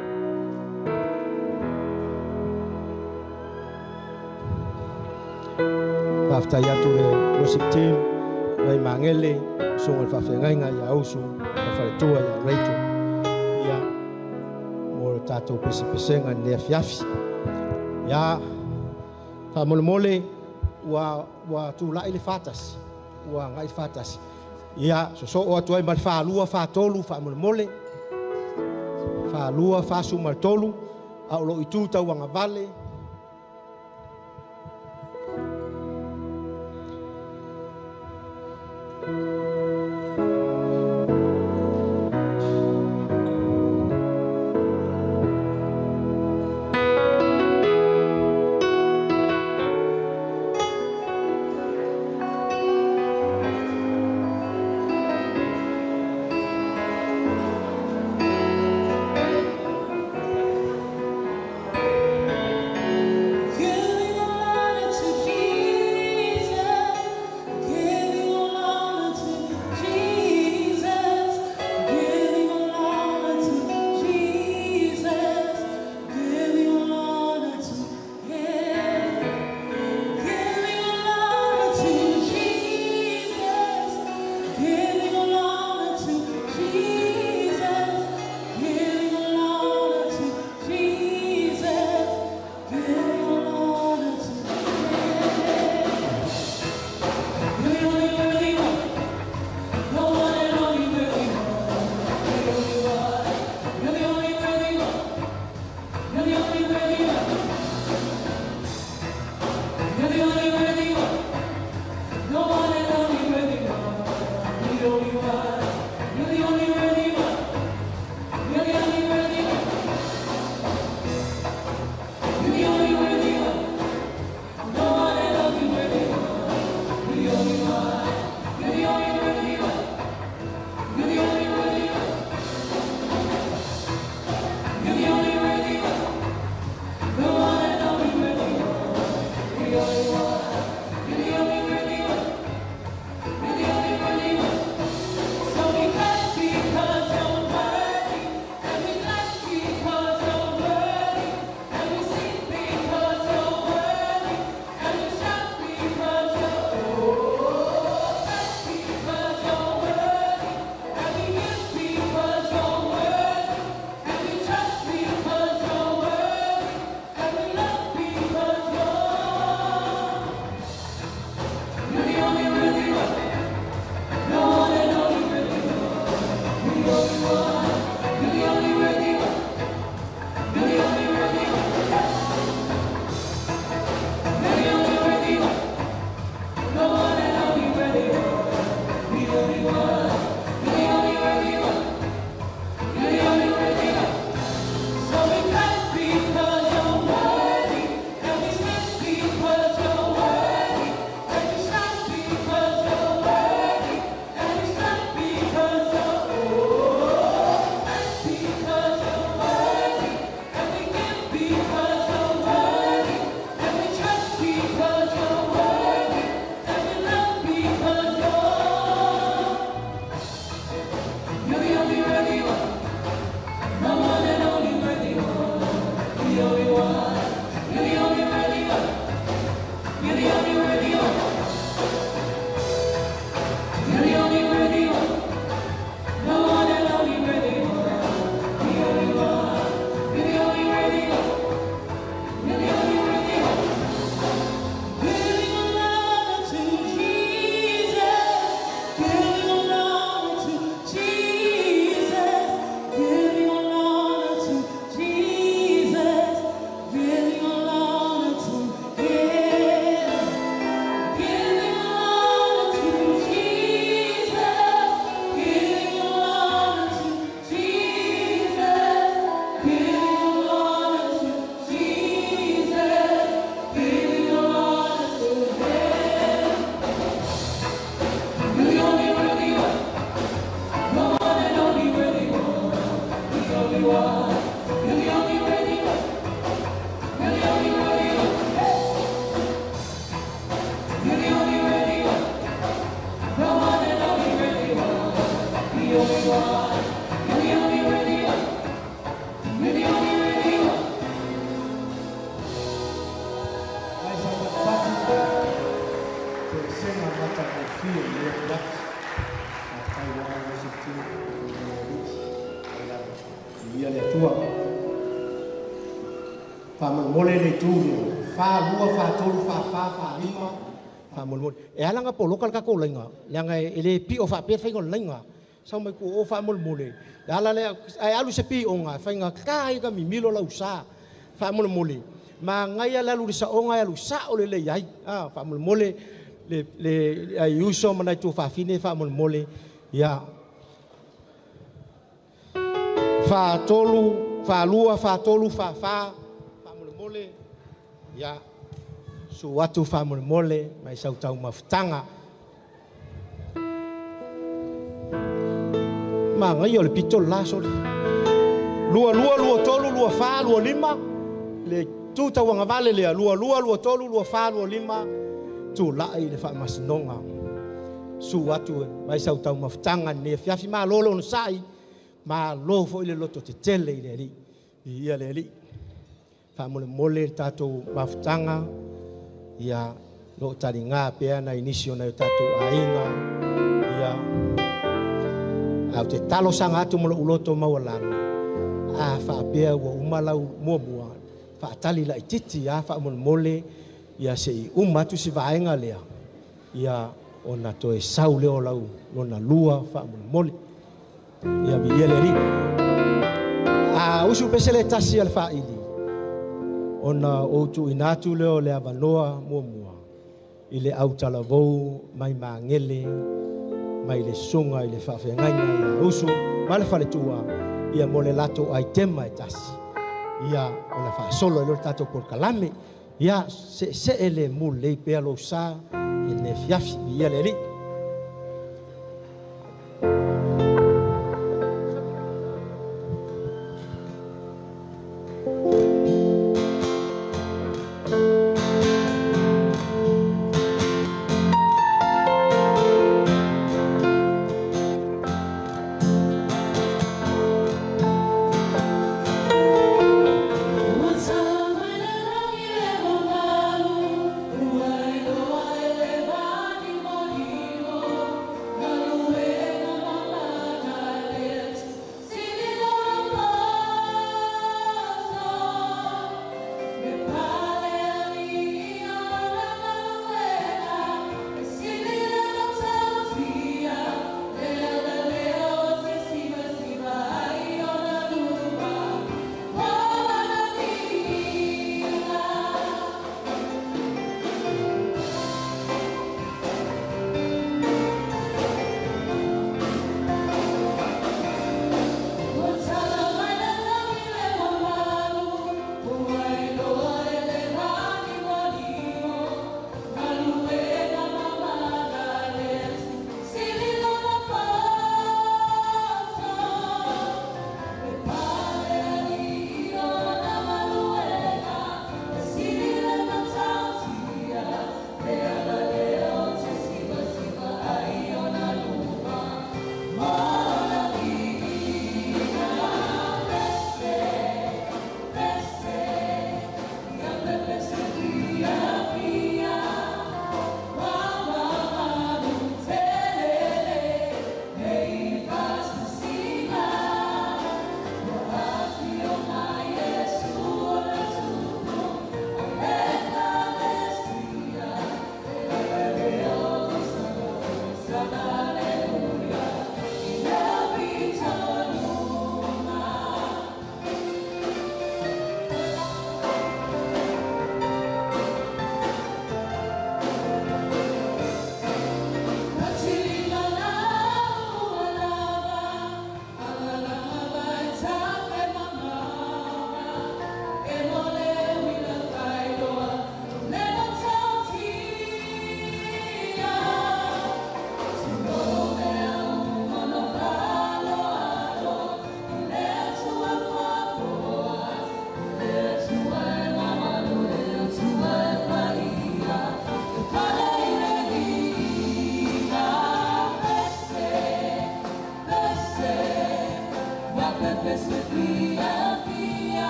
Faafetai atu le worship team, mai Mangele, susuga le faafeagaiga ia Usu, ma faletua ia Rachel, ia mo le tatou pesepesega i lenei afiafi. Ia faamolemole ua tulai le 41, ua agai le 41. Ia sosoo atu ai ma le 42, 43 faamolemole, 42, 43, a o lou itu tauagavale. Faamolemole le itu lea. 4, 2, 4, 3, 4, 4, 4, 5. Faamolemole. E ala nga poloka le tatou laina. Leaga e le pio faapea le faiga o le laina. Sau mai ku o faamolemole. Le ala lea, ae alu se pioga, faiga ta ai ka mimilo lau sa. Faamolemole. Magaia le alu i le saoga e alu sao lelei ai. Faamolemole le ai uso ma nai tuafafine faamolemole. Ia. 4, 3, 4, 2, 4, 3, 4, 4. Faamolemole. Ia. Su atu faamolemole mai sau taumafataga. Magaia o le pito le la soli. 2, 2, 2, 3, 2, 4, 2, 5. Le tu tauagavale lea. 2, 2, 2, 3, 2, 4, 2, 5. Tulai le faamasinoga. Su atu mai sau taumafataga nei afiafi malo le onosai. Malo foi le loto tetele i le alii. Ia le alii. Faamolemole le tatou mafutaga. Ia loo taliga pea nai nisi o nai o tatou aiga. Ia au te talosaga atu ma lou loto maualalo. A faapea ua uma lau muamua. Faatali laititi a faamolemole. Ia sei uma atu si vaega lea. Ia ona toe sau lea o lau lona lua faamolemole. Ia viia le alii. A usu pese le tasi a le faaili. Ona ou tuuina atu lea o le avanoa muamua. I le autalavou mai magele. Mai le suga i le faafeagaiga ia usu ma le faletua. Ia mo le latou aitema e tasi. Ia ona faasolo ai lea o le tatou polokalame. Ia seesee le mulelei pea lou sa i le afiafi. Ia le alii. Ua iloa e le vani moni.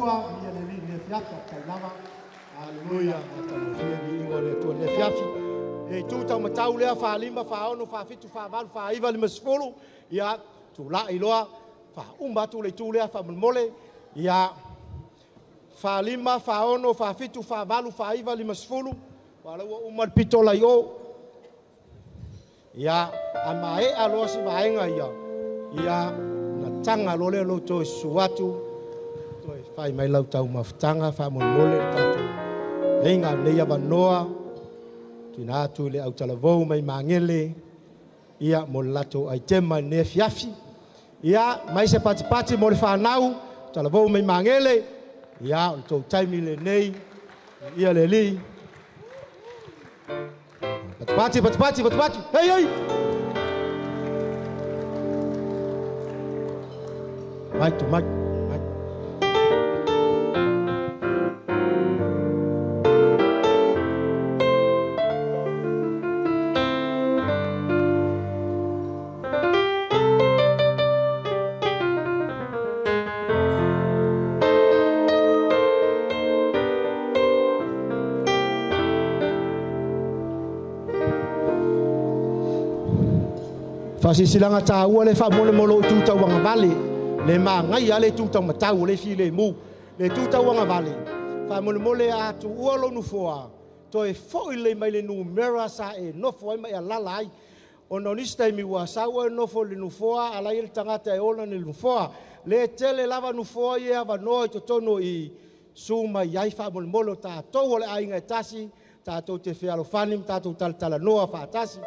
Atua, ia le li le fiafi tai lava. Haleluya, atalofia ni ingo le Atua le fiafi. Le tu tau matau lea fa 5 fa 6 fa 7 fa 8 fa 9 50. Ia tu la iloa fa uma atu le tu lea fa mole. Ia fa 5 fa 6 fa 7 fa 8 fa 9 50. Wala ua uma le pito lai o. Ia ama e aloa si vaenga ia. Ia na tanga lo le lo toi suatu. Toi fai mai lau tau mafutanga fa mole tatu. Inga nei avanoa. Tina atu le autalavou mai mangele. Ia mo le latou aitema ne fiafi. Ia mai se patipati mo le whanau. Talavou mai mangele. Ia o le tou taimi le nei. Ia le li. Patipati, patipati, patipati. Hei, hei! Mai tu, mai. Whasisilanga tāua le whamole molo o tūtau wanga vale. Le maangai a le tūtau matau le fi le mu. Le tūtau wanga vale. Whamole mole a tu ua lo nufoa. Toi foi le mai le numera sa e nofo ai mai a lala ai. Ona nisi taimi ua saua e nofo le nufoa ala i le tangata e ola le nufoa. Le tele lava nufoa i e avanoa i totono i suma i ai whamole molo tātou o le ainga e tasi. Tātou te whialofani, tātou talatala noa whaatasi.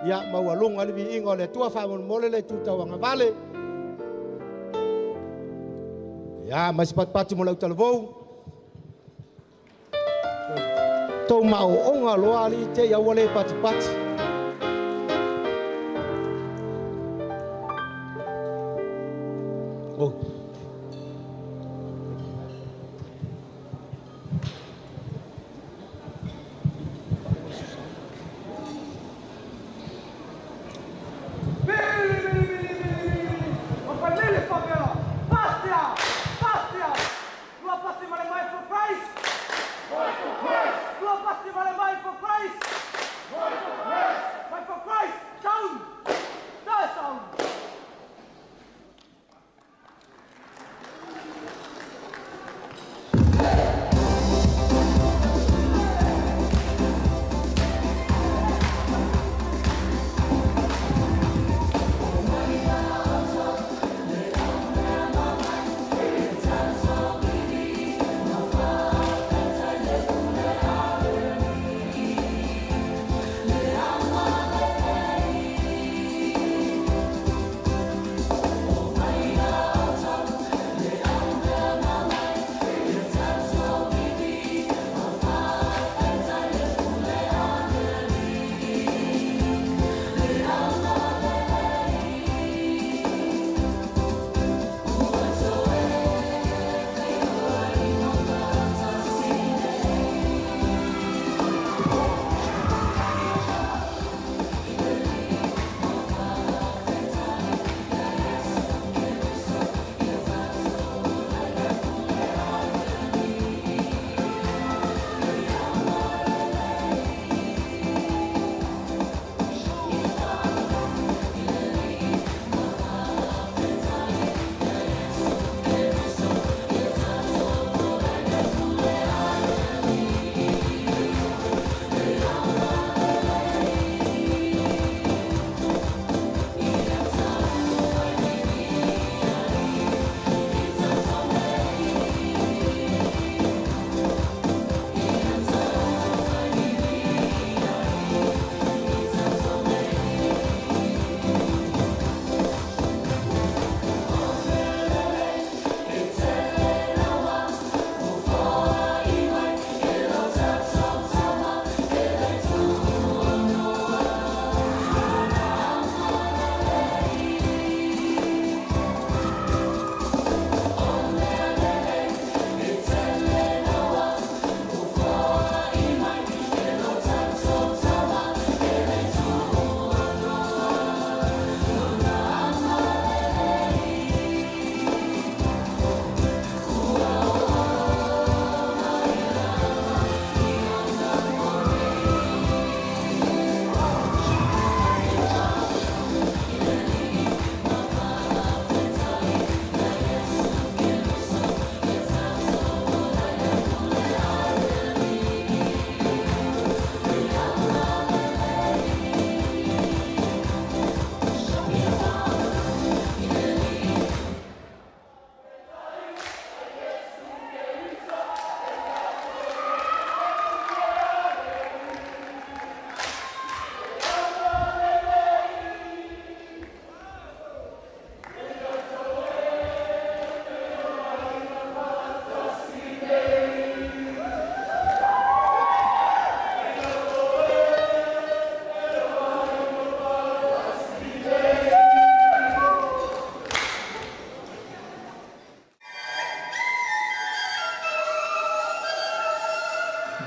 Ia maualunga le viiga o le Atua faamolemole le tutauaga vale. Ia mai se patipati mo le autalavou. Tou maoonga loa alii te i aua le patipati. Oh.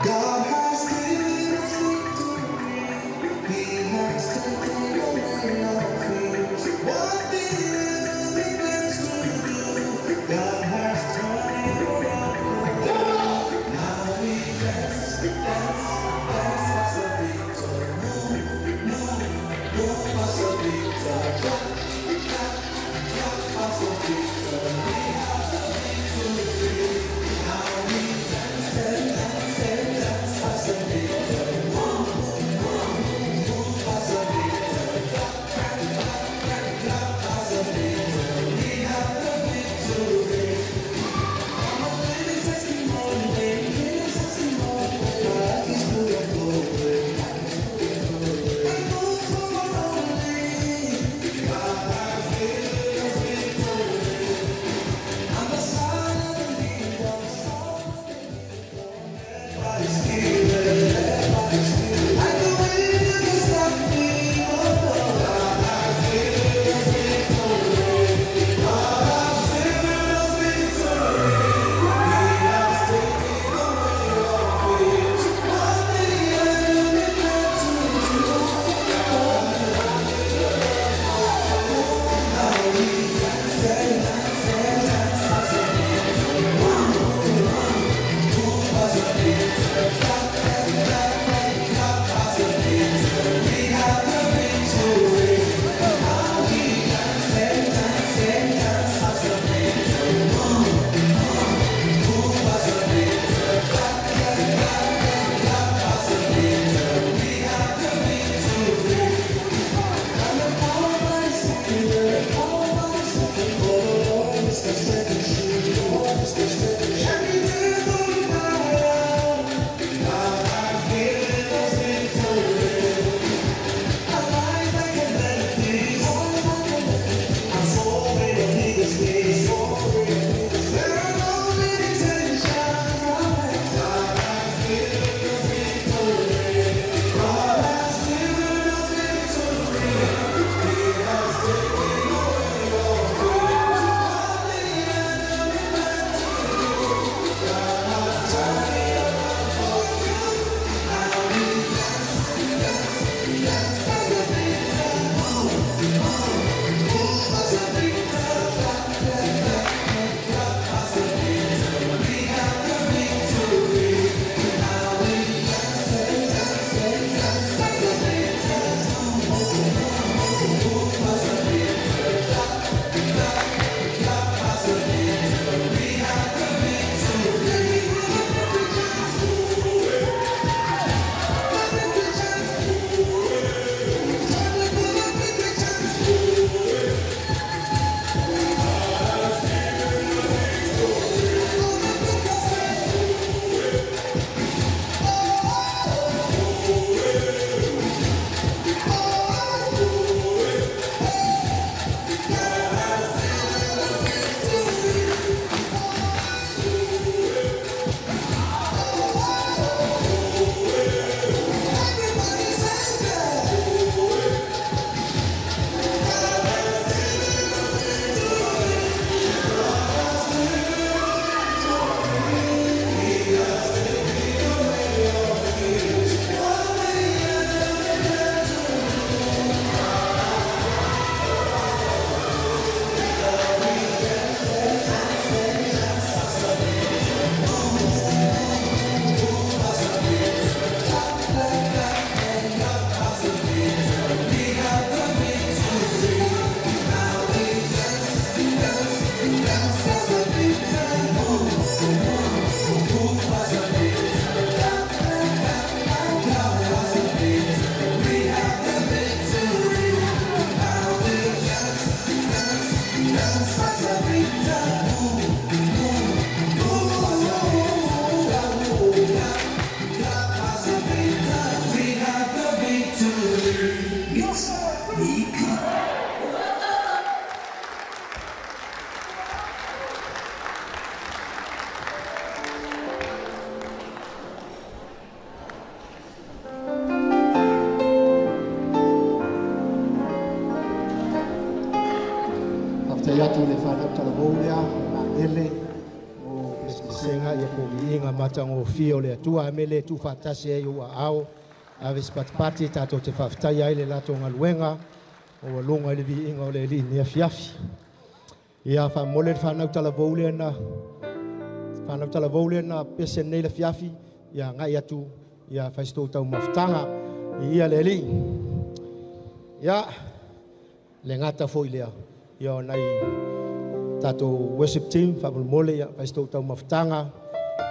God has given us victory. He has taken away our fears. What the enemy plans to do, God has turned it around for us. Now we dance, dance, dance as a victor. Move, move, move as a victor. Clap, clap, clap as a victor. We have the victory. Now we dance, dance, dance, dance as a victor. Move, move, move as a victor. Clap, clap, clap, clap, clap as a victor. We have the victory. I'm a living testimony, living testimony. Life is full of glory. I move forward only. God has given us victory. I'm the son of the kingdom, son of the kingdom. Led by His Spirit, led by His Spirit. I know you can stop me, oh no. God has given us victory. God has given us victory. He has taken away our fears. What the enemy meant to do, God has turned it around. Now we dance, dance, dance, dance as a victor. Move, move, move as a victor. Clap, clap, clap, clap, clap as a victor. We have the victory. Now we dance, dance, dance, dance as a victor. Move, move, move as a victor. Clap, clap, clap, clap, clap as a victor. We have the victory. I'm empowered by His Spirit, empowered by His Spirit. For the Lord is my strength and shield, the Lord is my strength and shield. Every day glorify. God has given us victory. Alive like a melody, I'm soaring on eagle's wings. There are no limitations. God has given us victory. God has given us victory. He has taken away our fears. What the enemy meant to do, God has turned it around for you. Now we dance, dance, dance as a victor. Move, move, move as a victor. Clap, clap, clap, clap as a victor. We have the victory. Now we dance, dance, dance, dance as a victor. Move, move, move as a victor. Clap, clap, clap as a victor. We have the victory. We have the victory. Mix EP. Faafetai atu i le fanau talavou lea, ma ele o le siseseina ia ko viiga ma matagofie o le Atua a mele tu faatasi ai ua ao ave se patipati tatou te faafetai ai le latou galuega o ua luga i le viiga o le Alii nei afiafi. Ia faamole le fanau talavou lea na fanau talavou lea na pese nei le afiafi ia agai atu ia fai se tou taumafataga i ia le Alii. Ia le gata foi lea ia o nai tatou worship team faamolemole ia fai se tou taumafataga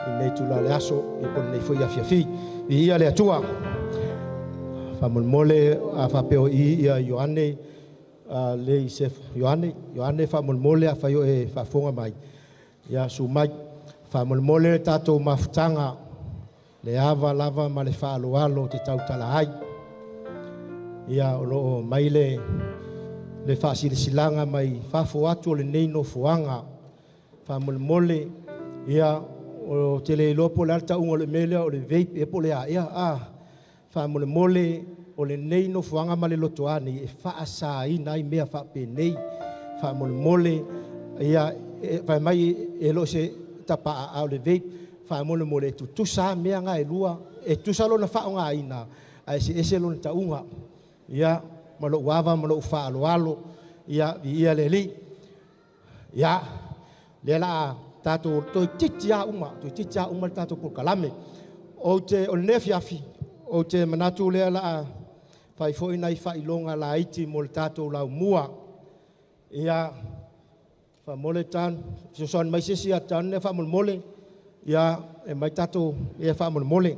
i nei tula le aso i po nei foi afiafi. I ia le Atua. Faamolemole a faapeo i ia Ioane le i se Ioane Ioane faamolemole a fai o e faafofoga mai ia su mai faamolemole le tatou mafutaga le ava lava ma le faaaloalo te tautala ai. Ia o loo mai le faasilasilaga mai fafo atu o lenei nofoaga faamolemole ia o te le iloa po o le a le tauga o le mea lea o le vape e po o le a ea a faamolemole o lenei nofoaga ma le lotoa nei e faasaina ai mea faapenei faamolemole ia fai mai e lo se tapaa a o le vape faamolemole e tutusa mea nga e lua e tutusa lona faaaogaina ae eseese lona tauga ia ma lou ava ma lou faaaloalo ia viia le Alii. Ia lea la tatou toeitiiti lava uma toeitiiti lava uma le tatou polokalame. Ou te o lenei afiafi ou te manatu lea la fai foi nai faailoga laiti mo le tatou laumua. Ia faamole tan fesoasoani mai se isi ia tan faamolemole ia e mai tatou ia faamolemole.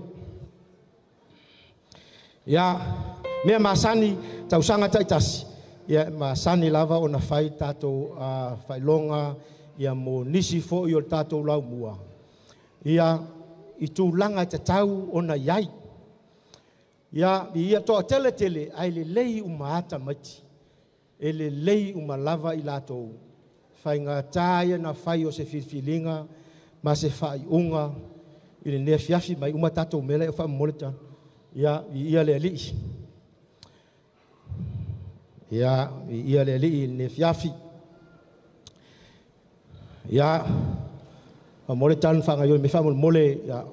Ia mea masani tausaga taitasi ia masani lava ona fai tatou faailoga ia mo nisi foi o le tatou laumua. Ia i tulaga e tatau ona iai. Ia ia toatele tele ai lelei uma ata maiti. E lelei uma lava i latou faigata ia na fai o se filifiliga ma se faaiuga i lenei afiafi mai uma tatou mea e faamomole ta. Ia ia le Alii. Ia ia le Alii i lenei afiafi. Ia faamomole tanu faagaioi me faamolemole ia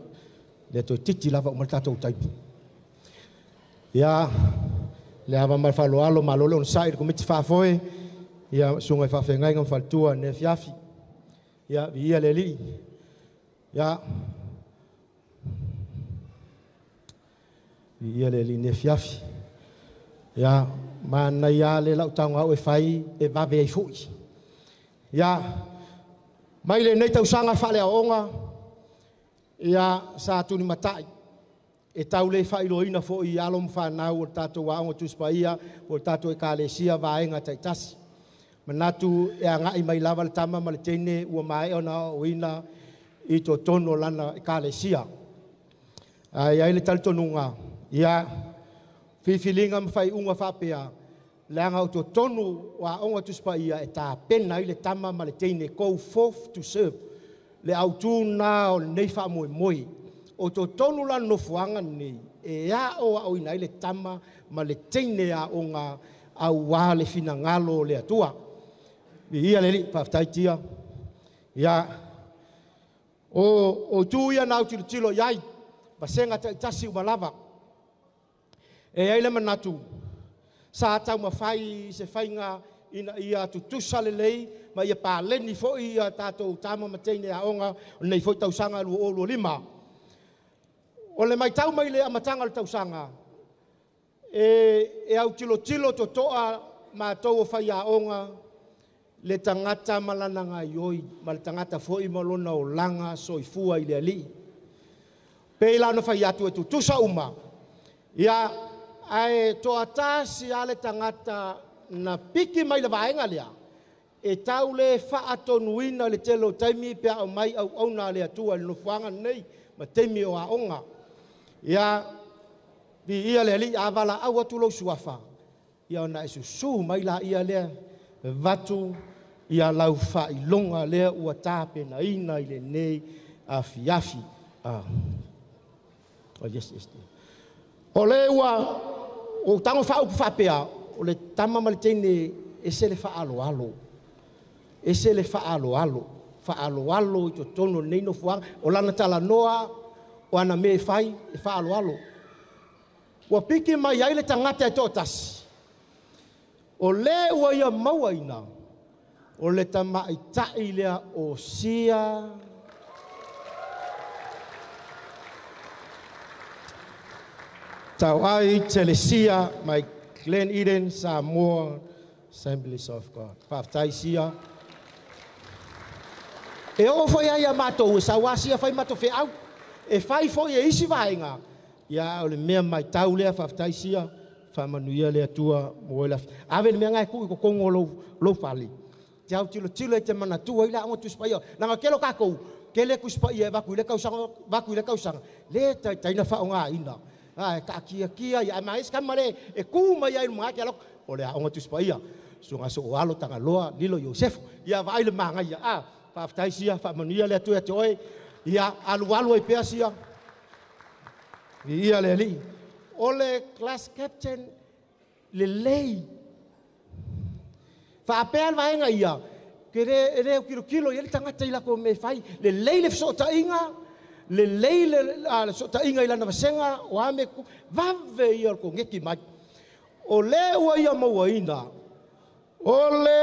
le toeitiiti lava uma le tatou taimi. Ia le ava ma le faaaloalo malo le onosai i le komiti faafoe ia susuga i faafeagaiga ma faletua i lenei afiafi. Ia viia le Alii. Ia viia le Alii i lenei afiafi. Ia manaia le lau tago au e fai e vave ai foi. Ia mai lenei tausaga faaleaoaoga ia sa tulimatai e tau le faailoaina foi i alo ma fanau o le tatou aoga Tusi Paia po o le tatou ekalesia vaega taitasi. Manatu e agai mai lava le tama ma le teine ua maea ona aoaoina i totonu o lana ekalesia. Ae ai le talitonuga ia filifiliga ma faaiuga faapea leaga o totonu o aoga Tusi Paia e tapena ai le tama ma le teine go forth to serve. Le autū na o lenei faamoemoe o totonu la nofoaga nei e aoaoina ai le tama ma le teine aoga auā le finagalo o le Atua. Viia le Alii, faafetai tia. Ia o itu ia na autilotilo i ai vasega taitasi uma lava. E ai le manatu sa taumafai se faiga ina ia tutusa lelei ma ia paleni foi ia tatou tama ma teine aoga o lenei foi tausaga 2025. O le matau mai le amataga o le tausaga e autilotilo totoa matou o faiaoga le tagata ma lana gaioi ma le tagata foi ma lona olaga soifua i le Alii. Pei la ona fai atu e tutusa uma ia ae toatasi a le tagata na piki mai le vaega lea e tau le faatonuina le tele o taimi pe a aumai auauna a le Atua i le nofoaga lenei ma taimi o aoga. Ia viia le Alii a valaau atu lou suafa ia ona e susū mai la ia lea vatu ia lau faailoga lea ua tapenaina i lenei afiafi. Oh, yes, yes. O le ua o tago faaupu faapea o le tama ma le teine ese le faaaloalo. Ese le faaaloalo. Faaaloalo i totonu o lenei nofoaga. O lana talanoa O ana me fai e faaloalo. Ua piki mai ai le tagata e toatasi. O le ua ia mauaina, o le tamaita'i lea o Sia Tauai Telesia mai Glen Eden, Samoa, Assemblies of God. Faafetai Sia. E oo foi ai a matou e sau asia fai matou feau. E fai foi e isi vaega. Ia o le mea mai tau lea faafetai Sia. Faamanuia le Atua mo le ave le mea ngai ku i kokongo lou fale. Te au tilo tilo e te manatua i la aoga Tusi Paia. Langa kelo kakou, kele Tusi Paia e vaku i le kausaga, vaku i le kausaga. Le taitaina faaaogaina. A e kaakiakia ia ma esi kama le e ku mai ai lunga ke aloko. O le aoga Tusi Paia. Suga so o alo Tagaloa, lilo Iosefo. Ia vaai le magaia. A, faafetai Sia, faamanuia le Atua ia te oe. Ia alu alu ai pea Sia. Ia le Alii. O le class captain lelei. Faapea le vaega ia, ke le e le kilokilo i le tagata i lako me fai. Lelei le fesootaiga, lelei le fesootaiga i lana vasega, o a me ku, vave ia o le kogeki mai. O le ua ia mauaina, o le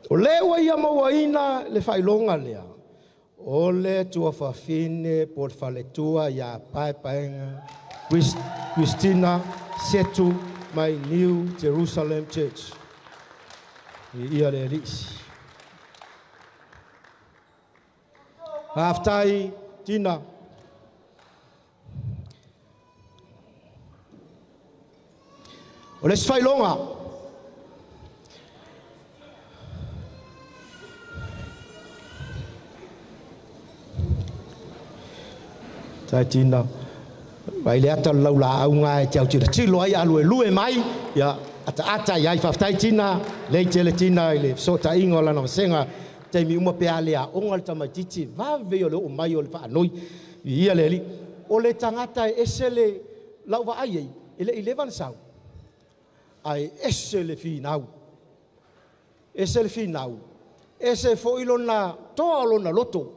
o le ua ia mauaina le faailoga lea. O le tuafafine po le faletua ia Paepaega Christina Setu mai New Jerusalem Church. I ia le Alii. Faafetai Tina. O le isi faailoga. Tai Tina. Vai le ata lau la au ngai te au tira tilo ai alu e lue mai ia ata ata ia i faafetai Tina lei tele Tina i le fesootaiga o lana vasega taimi uma pe a le aoga le tamaitiiti vave o le oo mai o le faanoi i ia le Alii. O le tagata e ese le lau vaai ai e le i leva na sau ae ese le finau, ese le finau, ese foi lona toa o lona loto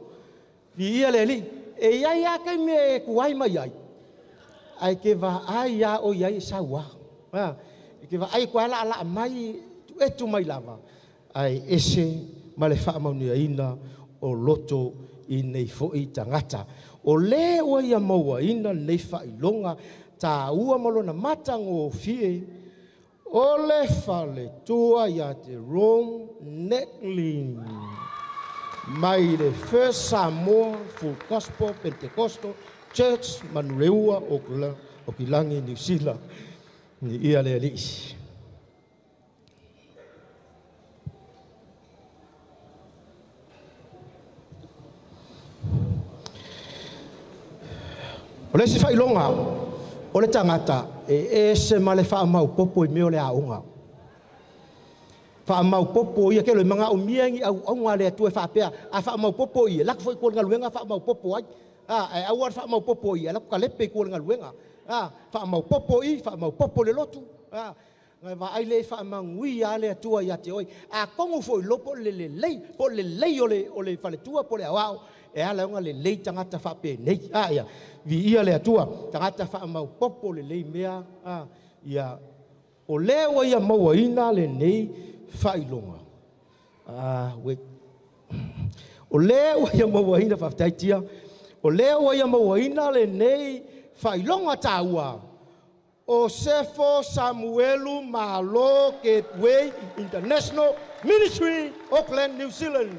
i ia le Alii. E iai a kai me e kuai mai ai ai ke vaai ia o iai e sau a. E ke vaai koa la la mai tu etu mai lava ai ese ma le faamauniaina o loto i nei foi tagata. O le ua ia mauaina lenei faailoga taua ma lona matagofie o le faletua ia te Rome Netlin mai le First Samoa Full Gospel Pentecostal Church Manureua o Kilangi, New Zealand. Ni ia le Alii. O le isi faailoga o le tagata e ese ma le faamaupopo i mea o le aoga. Faamaupopo ia ke lo manga o mia ngi au au le Atua e faapea a faamaupopo ia lako foi ko galuega faamaupopo ai. A e au ar faamaupopo ia lako kalepe ko galuega. A faamaupopo i faamaupopo le lotu. A ngai vaai le faamangui a le Atua ia te oi. A kongu foi lopo le lelei po le lei o le faletua po le awao. E ala onga le lei tagata faapenei. A ia vi ia le Atua tagata faamaupopo le lei mea. A ia o le ua ia mauaina lenei faailoga. A wait. O le ua ia mauaina faafetai Tia. O le ua ia mauaina lenei faailoga taua. O Sefo Samuelu Malo Gateway International Ministry, Auckland, New Zealand.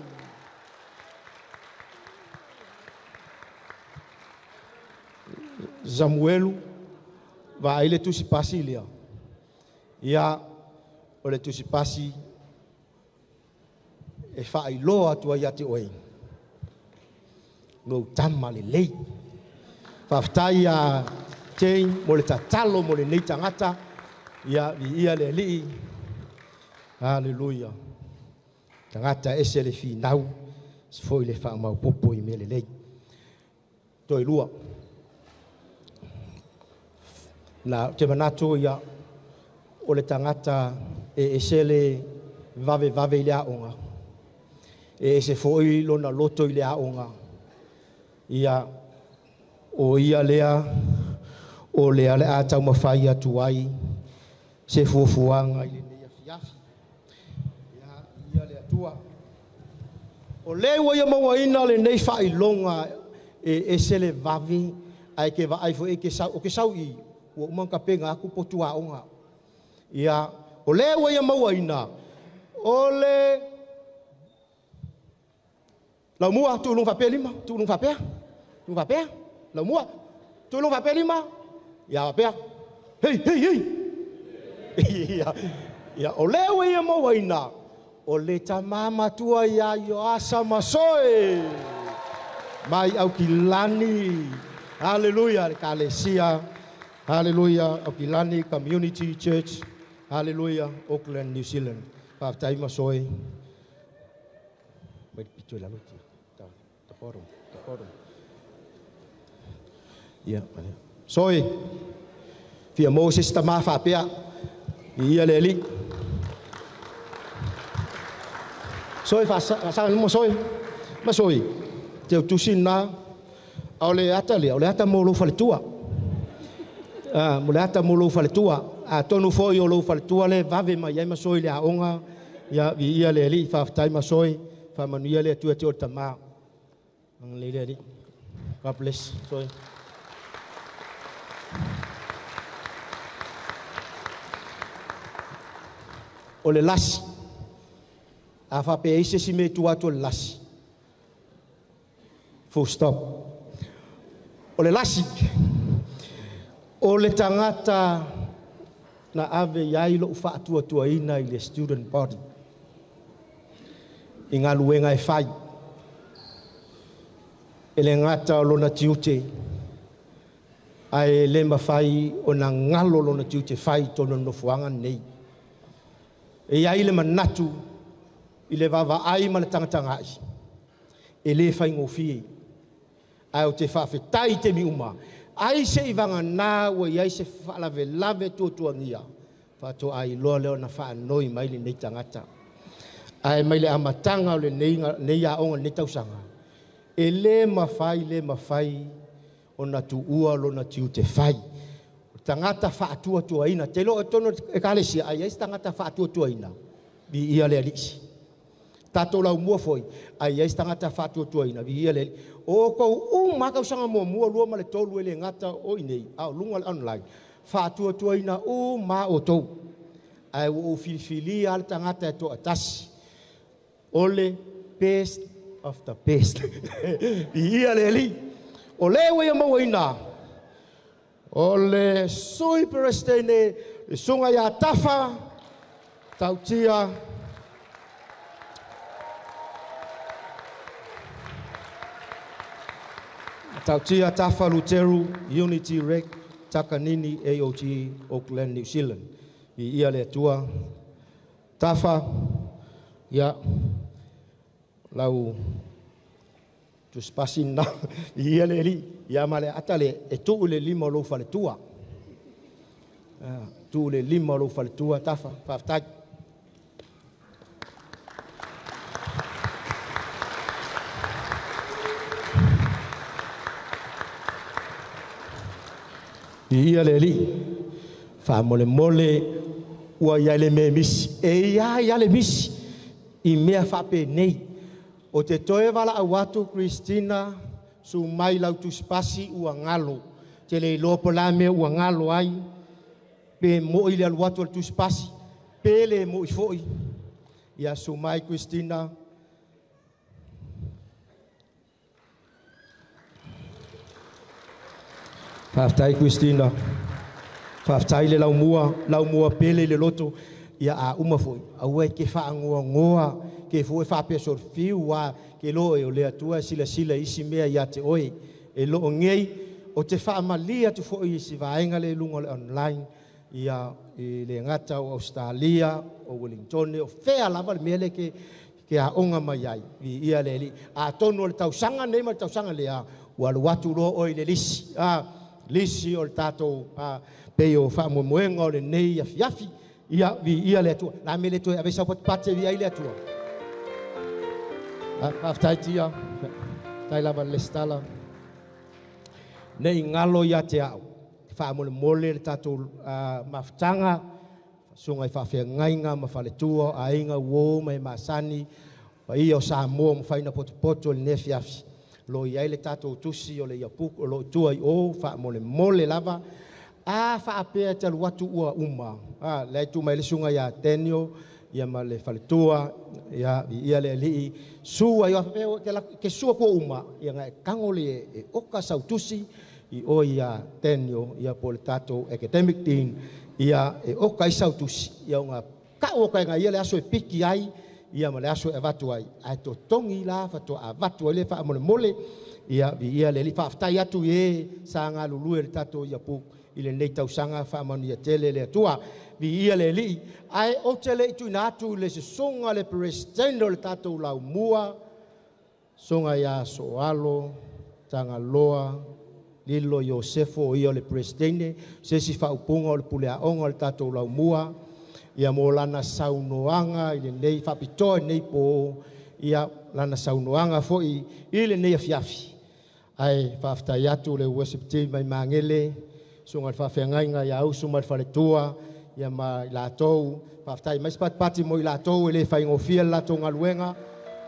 Samuelu vaai le tusi pasi lea. Ia o le tusi pasi e faailoa atu ai ia te oe. Lou tama lelei. Faafetai ia Jane mo le tatalo mo lenei tagata. Ia vi ia le Alii. Haleluia. Tagata ese le finau, se foi le faamaupopo i mea lelei. Toe lua. Na te manatu ia o le tagata e ese le vave vave i le aoga. E ese fo'i lona loto i le a'oga ia o ia lea o lea le a taumafai atu ai se fuafuaga i lenei afiafi ia ia le Atua o lē ua ia mauaina lenei faailoga e ese le vave ae ke vaai foi ke sau o ke sau i ua uma ona tapena atu potu aoga ia o lē ua ia mauaina o le laumua tuuluga faapea lima tuuluga faapea tuuluga faapea laumua tuuluga faapea lima ia faapea hei hei hei ia ia o lē ua ia mauaina o le tamā matua iā Ioasa Masoe mai Aukilani. Haleluia le kalesia. Haleluia Aukilani Community Church. Haleluia Auckland, New Zealand. Faafetai Masoe. Mai le pito i lalo tia. The bottom, the bottom. Ia, Soe. Fia mo se si tamā faapea. I ia le Alii. Soe faasaga lima soe. Ma soe. Te utusi na. O le ata lea, o le ata mo lou faletua. Mo le ata mo lou faletua. Atonu foi o lou faletua le vave mai ai ma soe i le aoga. Ia, vi ia le Alii, faafetai ma soe. Faamanuia le Atua te o le tamā. Agalelei le Alii. God bless. Soe. O le lasi. A faapea ai se isi mea i tua atu o le lasi. Full stop. O le lasi. O le tagata na ave i ai lo'u faatuatuaina i le student body. I galuega e fai. E le gata o lona tiute. Ae le mafai ona galo lona tiute fai i totonu o le nofoaga lenei. E i ai le manatu i le vaavaai ma le tagatagai. E lē faigofie. Ae o te faafetai i taimi uma. Ai se i vaganā ua i ai se faalavelave tuatuagia. Faatoa iloa lea ona faanoi mai lenei tagata. Ae mai le amataga o lenei aoga lenei tausaga. E lē mafai lē mafai ona tuua lona tiute fai. O tagata faatuatuaina. Te iloa o totonu o le ekalesia ai ai se tagata faatuatuaina. Viia le Alii. Tatou laumua foi ai ai se tagata faatuatuaina. Viia le Alii. O outou uma tausaga muamua lua ma le tolu e le gata o i nei a o luga le online. Faatuatuaina uma outou. Ae ua ou filifilia le tagata e toatasi. O le best of the best. Viia le Alii. O lē ua ia mauaina. O le sui peresetene le susuga iā Tafa Tautia Tautia Tafa Luteru Unity Rec Takanini AOG Auckland, New Zealand. Viia le Atua. Tafa ia lau tusipasi na ia le Alii ia ma le ata le e tuu le lima o lou faletua. Tuu le lima o lou faletua Tafa. Faafetai. Ia le Alii. Faamolemole ua i ai le mea misi. E ia ia le misi i mea faapenei. O te toe valaau atu Christina su mai lau tusipasi ua galo. Te le iloa po o le a mea ua galo ai. Pe mo'i le alu atu o le tusipasi. Pe le mo'i fo'i. Ia su mai Christina. Faafetai Christina. Faafetai le laumua, laumua pele i le loto. Ia a uma foi, aua e ke faangoagoa, ke foi faapea solofiu a ke loa e o le Atua e silasila i isi mea ia te oe. E loo ngei, o te faamalie atu foi i si vaega le i luga o le online, ia i le gata o Australia, o Wellington, o fea lava le mea le ke aoga mai ai. I ia le Alii. Atonu o le tausaga nei ma le tausaga lea, ua alu atu loa oe i le lisi. Lisi o le tatou pei o faamoemoega o lenei afiafi. Ia, viia le Atua. La mea le toe ave sau patupati e viia ai le Atua. Faafetai tia, tai lava le stala. Nei ngalo ia te au. Faamolemole le tatou mafutaga, susuga i faafeagaiga ma faletua, aiga uo ma e masani, paia o Samoa ma faina potopoto i lenei afiafi. Lo i ai le tatou tusi o le iapuku o lo o tua i o, faamolemole lava. A faapea te alu atu ua uma. Le ai tu mai le susuga ia Daniel, ia ma le faletua, ia ia le alii, sua ia faapea ke sua kua uma, ia ngai kango le e oka sautusi, i o ia Daniel, ia po le tatou academic dean, ia e oka i sautusi, ia unga kau o kai ia le aso e piki ai, ia ma le aso e avatu ai. Ae totogi la faatoa avatu ai le faamolemole, ia vi ia le alii faafetai atu i e sa galulue le tatou iapu i lenei tausaga faamanuia tele le Atua. Vi ia le alii, ae ou te le i tuuina atu le susuga le president o le tatou laumua, susuga ia Soalo Tagaloa Lilo Iosefo, o ia o le president, se isi faaupuga o le puleaoga o le tatou laumua, ia mo lana saunoaga i lenei faapitoa i lenei po, ia lana saunoaga foi i lenei afiafi. Ae faafetai atu le worship team mai Magele, susuga i le faafeagaiga ia Usu ma le faletua, ia ma i latou, faafetai mai se patipati mo i latou e le faigofie le latou galuega,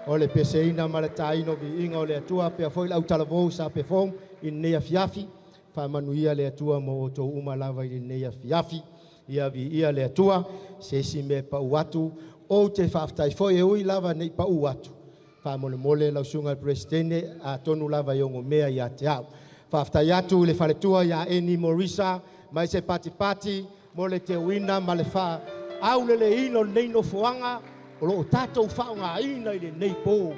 o le peseina ma le taina o viiga o le Atua, pea foi le autalavou sa perform i lenei afiafi. Faamanuia le Atua mo outou uma lava i lenei afiafi. Ia viia le Atua, se isi mea pau atu, ou te faafetai foi e ui lava nei pau atu. Faamolemole lau susuga i le presidente, atonu lava i ogo mea ia te au. Faafetai atu i le faletua ia Eni Morisa, mai se patipati, mo le teuina ma le faauleleina o lenei nofoaga, o loo tatou faaaogaina i lenei po.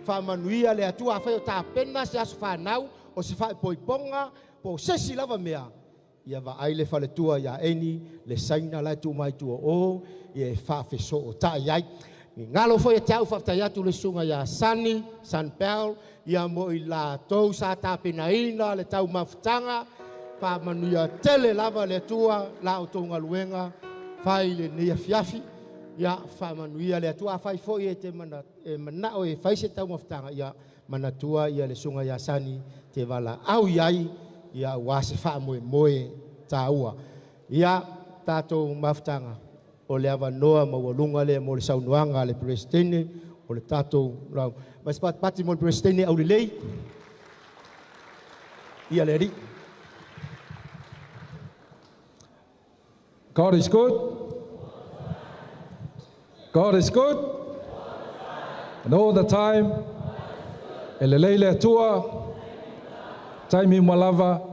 Faamanuia le Atua, afai o tapena se aso fanau, o se faaipoipoga, po o se isi lava mea, ia vaai le faletua ia Eni, le saina la e tuu mai tua o, ia e faafesootai ai. I ngalo foi e te au faafetai atu le susuga ia Sani, San Bell, ia mo i latou sa tapenaina le taumafutaga, faamanuia tele lava le Atua, la outou galuega, fai lenei afiafi, ia faamanuia le Atua. Afai foi e te mana, e manao e fai se taumafutaga, ia manatua ia le susuga ia Sani te valaau i ai, ia ua se faamoemoe tāua. Ia tatou mafutaga, o le avanoa maualuga lea mo le saunoaga a le presidente o le tatou lau. Mai se patipati mo le presidente aulelei. Ia le alii. God is good. God is good. And all the time. E lelei le Atua. Taimi uma lava.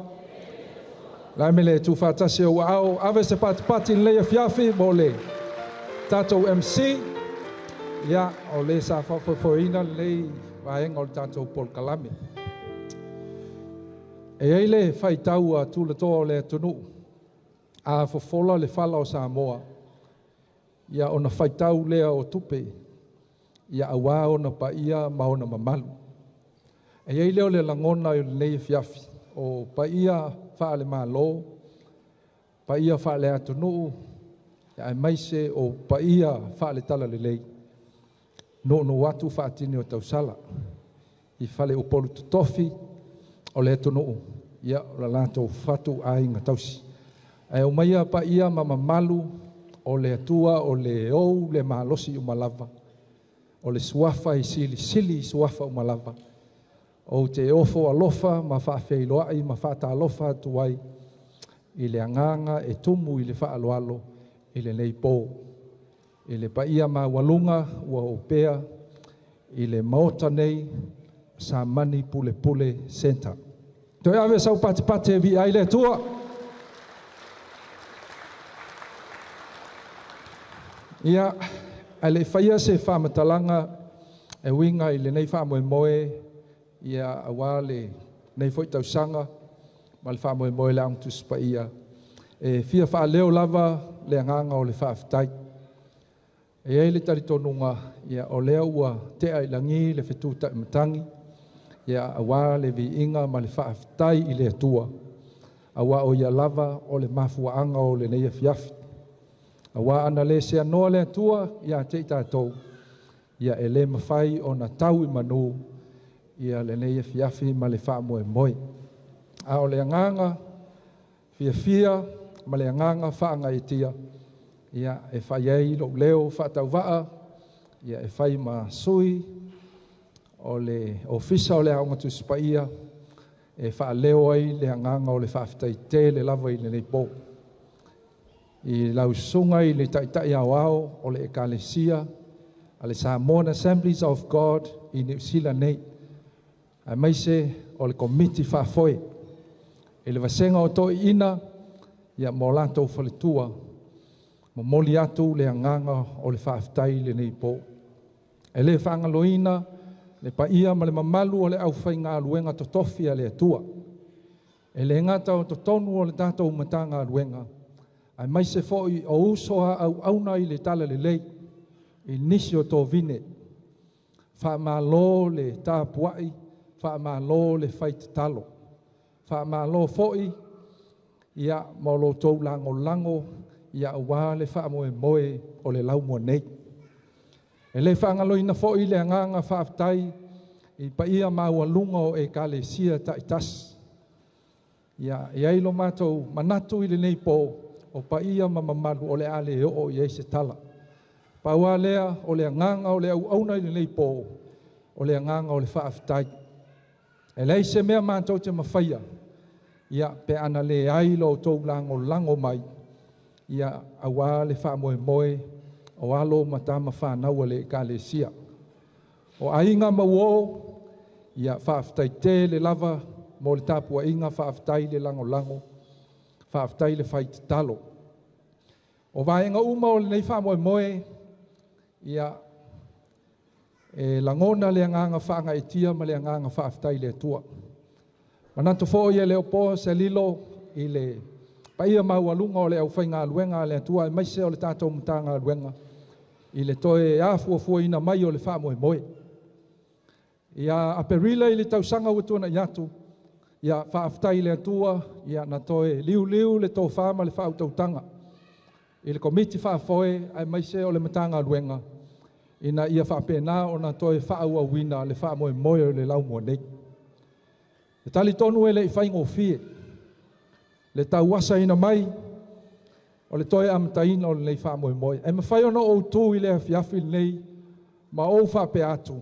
La mele tu whātasi o au. Ave se patipati lei afiafi mo le tātou MC. Ia, o le sa whawhawhawina lei vaenga o le tātou Paul Kalame. E ei le whaitau a tūlatoa o le atunuu. A fofola le whala o Samoa. Ia ona whaitau lea o tupe. Ia awā ona paia ma ona mamalu. E ei leo le langona i lenei afiafi. O paia whaale malo, paia whaale atunuu, ia maise o paia whaale tala lelei. No no atu whaatini o tausala. I whale o polu totofi o le atunuu. Ia o la latou whatu ai ngā tausi. Ae o maia paia ma mamalu o le atua o le ou le malosi umalava. O le suafa i sili sili suafa umalava. O te ofo alofa ma whaafeiloai ma whaatalofa atu ai i le anganga e tumu i le whaaloalo i le nei pō. I le paia ma walunga ua opea i le maota nei Samani Pule Pule Center. Toi ave sau patipati e vi ai le atua. Ia, a le whaia se whaamatalanga e winga i le nei whaamoemoe ia awa le nei foi tausanga ma le whaamoemoe le ang tuspaia. E fia whaaleo lava le anganga o le whaaftai. E ei le taritonunga ia o lea ua tea i langi le whetūtai matangi ia awa le viinga ma le whaaftai i le atua. Awa o ia lava o le mafuaanga o le nei afiafi. Awa ana le se anoa le atua ia te i tātou. Ia e le mafai ona tau i manu ia lenei afiafi ma le faamoemoe. A o le agaga fiafia ma le agaga faagaeetia, ia e fai ai lou leo faatauvaa, ia e fai ma sui o le ofisa o le Aoga Tusi Paia e faaleo ai le agaga o le faafetai tele lava i lenei po. I lau susuga i le Taitai Aoao o le Ekalesia a le Samoan Assemblies of God i Niu Sila nei, aemaise o le Komiti Faafoe i le vasega o toeaiina ia ma o latou faletua, momoli atu le agaga o le faafetai i lenei po. E le faagaloina le paia ma le mamalu o le aufaigaluega totofi a le Atua. E le gata o totonu o le tatou Matagaluega, aemaise foi o uso a auauna i le talalelei i nisi o tovine. Faamalo le tapuai, faamalo le faitatalo, faamalo foi ia ma o loutou lagolago ia aua le faamoemoe o le laumua nei. E le faagaloina foi le agaga faafetai i paia maualuga o Ekalesia taitasi. Ia e ai lo matou manatu i lenei po o paia ma mamalu o le a le oo i ai se tala. Pau lava lea o le agaga o le auauna i lenei po, o le agaga o le faafetai. E leai se mea matou te mafaia, ia pe ana leai lo outou lagolago mai, ia aua le faamoemoe o alo ma tama fanau a le Ekalesia. O aiga ma uo, ia faafetai tele lava mo le tapuaiga, faafetai le lagolago, faafetai le faitatalo. O vaega uma o lenei faamoemoe, ia e lagona le agaga faagaeetia ma le agaga faafetai i le Atua. Manatu foi e le o po se lilo i le paia maualuga o le aufaigaluega a le Atua aemaise o le tatou Matagaluega i le toe afuafuaina mai o le faamoemoe. Ia Aperila i le tausaga ua tuanai atu, ia faafetai i le Atua, ia na toe liuliu le tofa ma le faautautaga i le Komiti Faafoe aemaise o le Matagaluega ina ia faapena ona toe faaauauina le faamoemoe o le laumua nei. E talitonu e le i faigofie le tauasaina mai o le toe amataina o lenei faamoemoe. E mafai ona ou tu i le afiafi lenei ma ou faapea atu,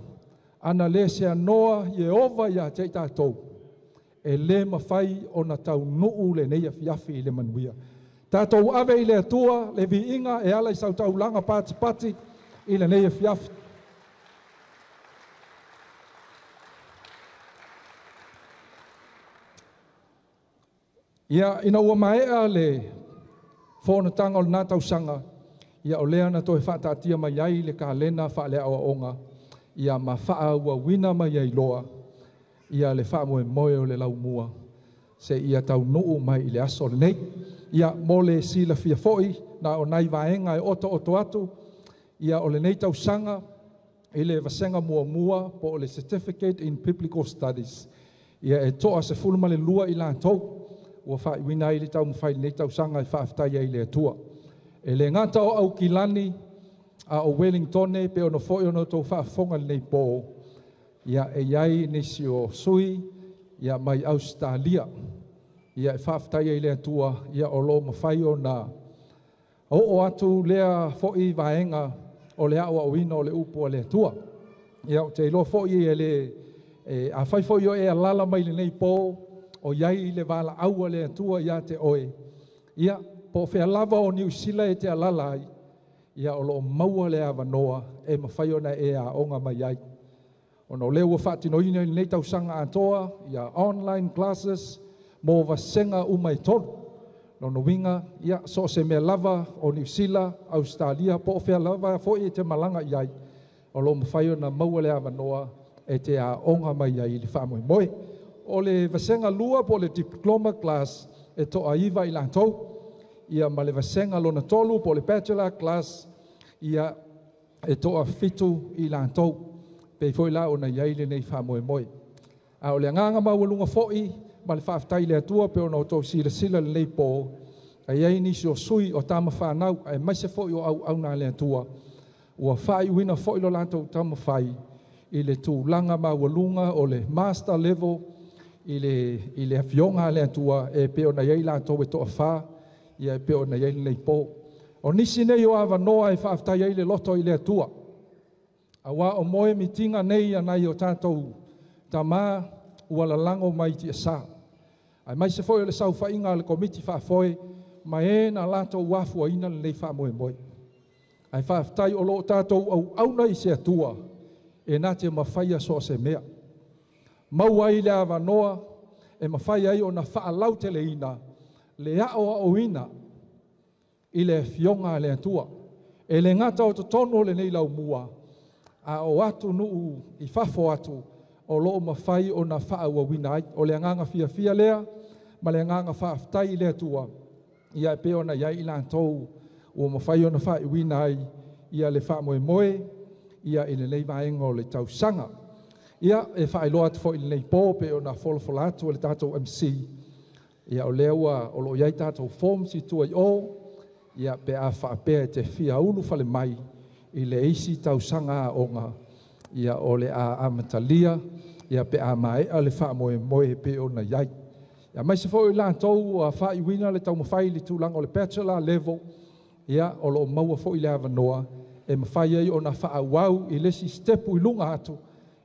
ana le seanoa Ieova ia te i tatou, e le mafai ona taunuu lenei afiafi i le manuia. Tatou ave i le Atua le viiga e ala i sautaulaga patipati i lenei afiafi. Ia, ina ua maea le fonotaga o lena tausaga, ia o lea na toe faataatia mai ai le kalena faaleaoaoga, ia ma faaauauina mai ai loa ia le faamoemoe o le laumua se ia taunuu mai i le aso lenei. Ia mo le silafia foi na o nai vaega e otooto atu, ia o lenei tausaga i le vasega muamua po o le Certificate in Biblical Studies, ia e toa 12 i latou ua faaiuina ai le taumafai i lenei tausaga e faafetai ai i le Atua. E le gata o Aukilani a o Wellingtone pe ono foi ono outou faafofoga lenei po, ia e i ai nisi o sui ia mai Ausetalia. Ia e faafetai ai i le Atua, ia o lo o mafai ona oo atu lea foi vaega o le aoaoina o le upu a le Atua. Ia ou te iloa foi e le afai foi o e alala mai lenei po, o iai le valaau a le Atua ia te oe, ia po o fea lava o Niu Sila e te alala ai, ia o lo o maua le avanoa e mafai ona e aoga mai ai. Ona o lea ua faatinoina i lenei tausaga atoa ia online classes mo vasega uma e tolu. Lona uiga, ia so o se mea lava o Niu Sila, Australia, po o fea lava foi e te malaga i ai, o lo o mafai ona maua le avanoa e te aoga mai ai i le faamoemoe. O le vasega lua po o le diploma class e toa 9 i latou, ia ma le vasega lona 3 po o le bachelor class, ia e toa 7 i latou. Pei foi la ona i ai lenei faamoemoe. A o le agaga maualuga foi ma le faafetai i le Atua pe ona outou silasila lenei po, e i ai nisi o sui o tama fanau aemaise foi o auauna a le Atua Ua faaiuina foi lo latou taumafai i le tulaga maualuga o le master level i le afioga a le Atua e pei ona i ai latou e toafa, ia e pei ona i ai lenei po. O nisi nei o avanoa e faafetai ai le loto i le Atua. Auā o moe mitiga nei a nai o tatou tamā ua lalago mai tiasā. Ae mai se foi o le saofaiga a le komiti faafoe ma e na latou afuaina lenei faamoemoe. Ae faafetai o loo tatou auauna i se Atua e na te mafaia so o se mea. Maua ai le avanoa e mafai ai ona faalauteleina le aoaoina i le afioga a le Atua. E le gata o totonu o lenei laumua, a o atu nuu i fafo atu o loo mafai ona faaauauina ai. O le agaga fiafia lea ma le agaga faafetai i le Atua, ia e pei ona i ai i latou ua mafai ona faaiuina ai ia le faamoemoe ia i lenei vaega o le tausaga. Ia e faailoa atu foi i lenei po pe ona folafola atu e le tatou MC, ia o lea ua o loo i ai tatou forms i tua i o, ia pe a faapea e te fia ulufale mai i le isi tausaga aoga, ia o le a amatalia, ia pe a maea le faamoemoe pe ona i ai. Ia mai se foi latou ua faaiuina le taumafai i le tulaga o le bachelor level, ia o loo maua foi le avanoa e mafai ai ona faaauau i le isi step i luga atu,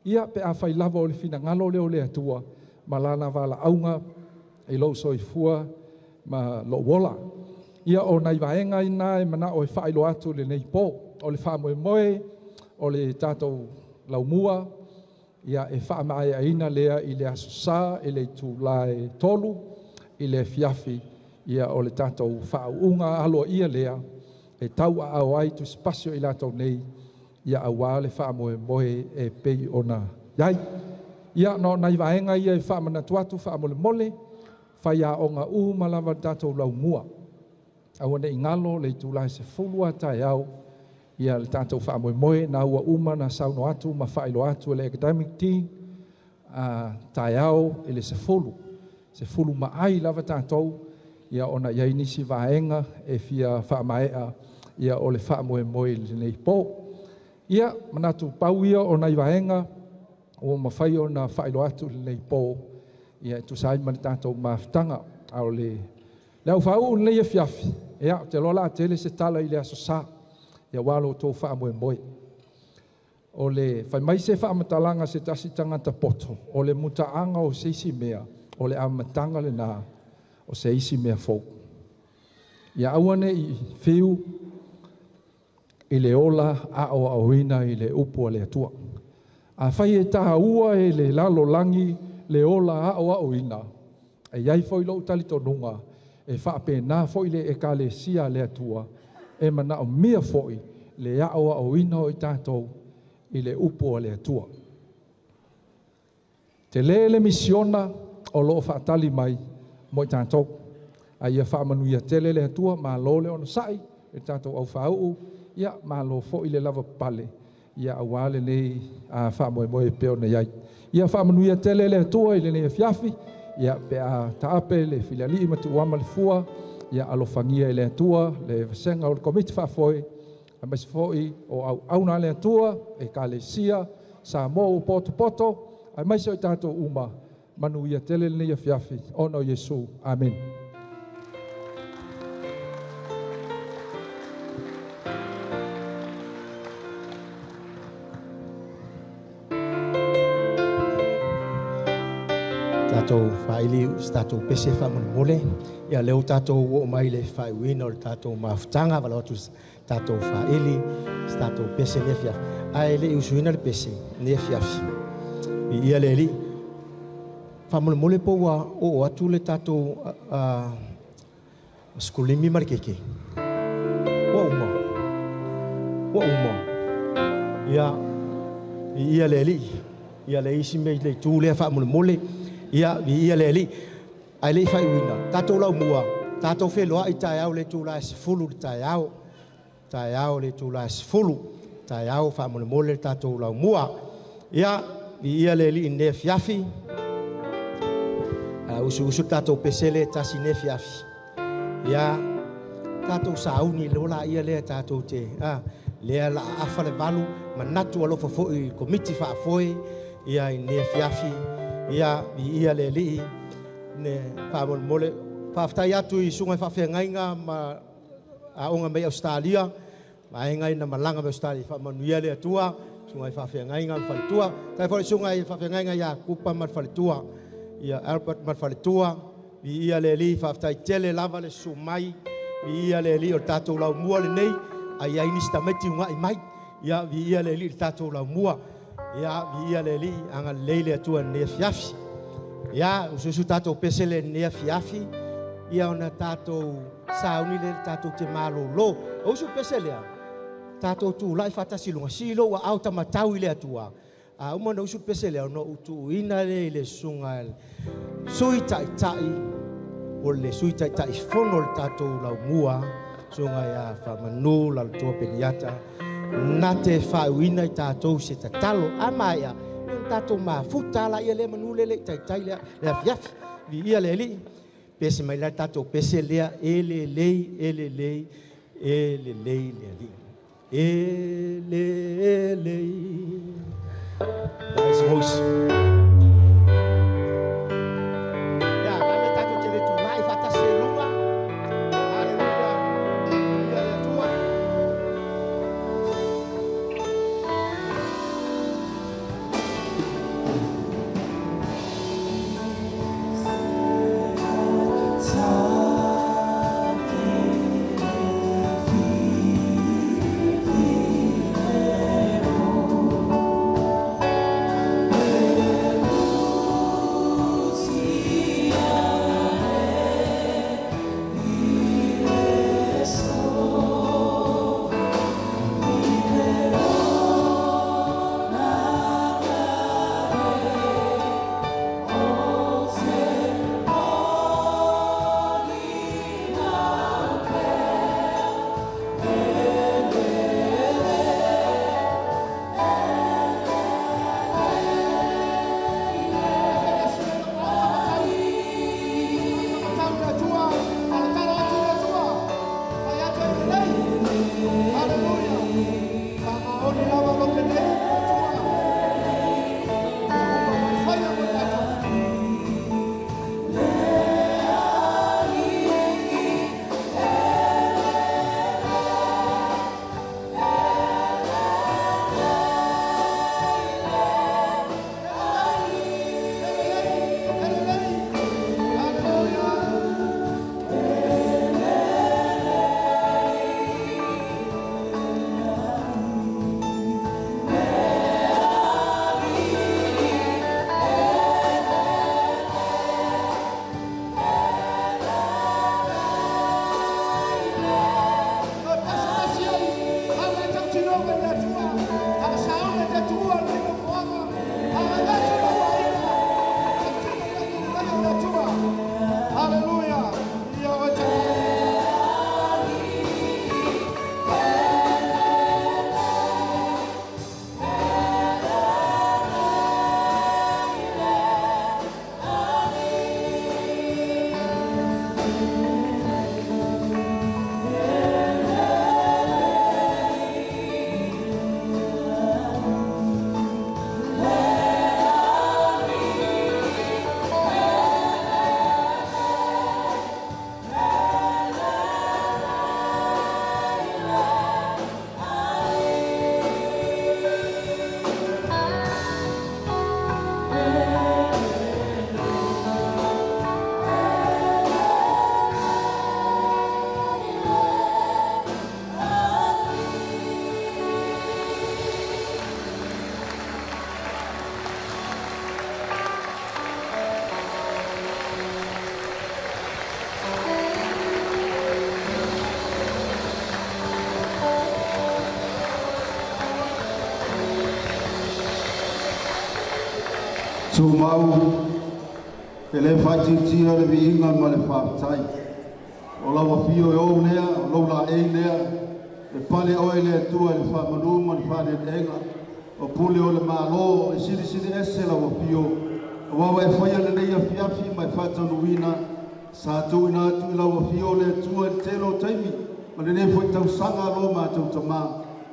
ia pe a fai lava o le finagalo lea o le Atua ma lana valaauga i lou soifua ma lou ola. Ia o nai vaega ina e manao e faailoa atu lenei po. O le faamoemoe o le tatou laumua, ia e faamaeaina lea i le aso Sa i le itula e 3 i le afiafi, ia o le tatou faauuga aloaia lea e tauaao ai tusipasi o i latou nei, ia auā le faamoemoe e pei ona iai. Ia no nai vaega ia e faamanatu atu faamolemole, fai aoga uma lava le tatou laumua. Aua nei galo le itula e 10 a taeao, ia le tatou faamoemoe na ua uma na saunoa atu ma faailoa atu e le academic team, taeao i le 10. 10 maai lava tatou, ia ona i ai nisi vaega e fia faamaea, ia o le faamoemoe i lenei po. Ia manatu pau ia o nai vaega ua mafai ona faailoa atu i lenei po, ia e tusa ai ma le tatou mafutaga. A o le aufauu lenei afiafi, ia te loa la tele se tala i le aso Sa, ia ua lo tou faamoemoe. O le fai mai se faamatalaga se tasi tagata poto, o le mutaaga o se isi mea, o le amataga lena o se isi mea fou. Ia aua nei fiu i le ola aoaoina i le upu a le Atua. A fai e tāua e le lalolagi le ola aoaoina, e iai foi lou talitonuga e faapena foi le ekalesia a le Atua, e manaomia foi le aoaoina o i tatou i le upu a le Atua. Te le le misiona o loo faatali mai mo i tatou. A ia faamanuia tele le Atua, malo le onosai e tatou aufauu, ia malo foi le lava pale, ia auā lenei faamoemoe e pei ona i ai. Ia faamanuia tele le Atua i lenei afiafi, ia pe a taape le filialii ma tuuama le fua, ia alofagia e le Atua le vasega o le komiti faafoe, aemaise foi o auauna a le Atua, ekalesia, Samoa ua potopoto, aemaise o i tatou uma, manuia tele lenei afiafi, ona o Iesu. Amen. Tatou faili se tatou pese faamolemole, ia lea ua tatou oo mai le faaiuina o le tatou mafutaga, valaau atu tatou faili se tatou pese nei afiafi. Ae le i usuina le pese nei afiafi, i ia le alii faamolemole po ua oo atu le tatou sekulimi ma le keke. Ua uma. Ua uma. Ia, i ia le alii, ia le isi mea i le itu lea faamolemole, ia, i ia le alii. Ae le i faaiuina, tatou laumua, tatou feloai taeao le itula e 10 le taeao. Taeao le itula e 10, taeao faamolemole le tatou laumua. Ia, i ia le alii nei afiafi. Usu usu tatou pesele tasi nei afiafi. Ia, tatou sauni lola ia lea tatou te, Lea la afa le valu manatu alofa fo'i komiti faafoe ia i nei afiafi ia viia le Alii ne faamolemole faafetai atu i susuga i faafeagaiga ma aoga mai Australia vaega ina malaga mai Australia faamanuia le Atua susuga i faafeagaiga ma faletua tai foi susuga i faafeagaiga ia Kupa ma le faletua ia Albert ma le faletua viia le Alii faafetai tele lava le susu mai viia le Alii o le tatou laumua lenei ai ai nisi tamaiti uga'i mai ia viia le Alii le tatou laumua ia viia le Alii agalelei le Atua i lenei afiafi ia usuusu tatou pese le lenei afiafi ia ona tatou sauni le tatou te malolo o usu pese lea tatou tulai faatasi i luga silo ua ao tamatau i le Atua a uma na usu pese lea ona utuuina le i le susuga sui taitai o le sui taitai fono le tatou laumua susuga ia Faamanu Lalotoa Peniata na te faauina i tatou se tatalo a maea ia tatou mafuta ala ia le manu le le taitai lea le afiafi viia le Alii pese mai la tatou pese lea e lelei e lelei e lelei le Alii e lelei. Nice voice. Ya, ame tatou te le tulai faatasi e luga. Hallelujah. Ia le Atua. Tumau, e le whaititia le viinga ma le whaapatai. O lau whio e ou lea, o lau la e lea, e pale oe le atua le whaamanu ma le whaanenega, o pule o le malo, e silisili ese lau whio. O wawa e whaia le nei afiafi mai whaatanuina, sa tuina atu i lau whio le atua e telo taimi, ma le nei fwai tausanga lo mātou tamā.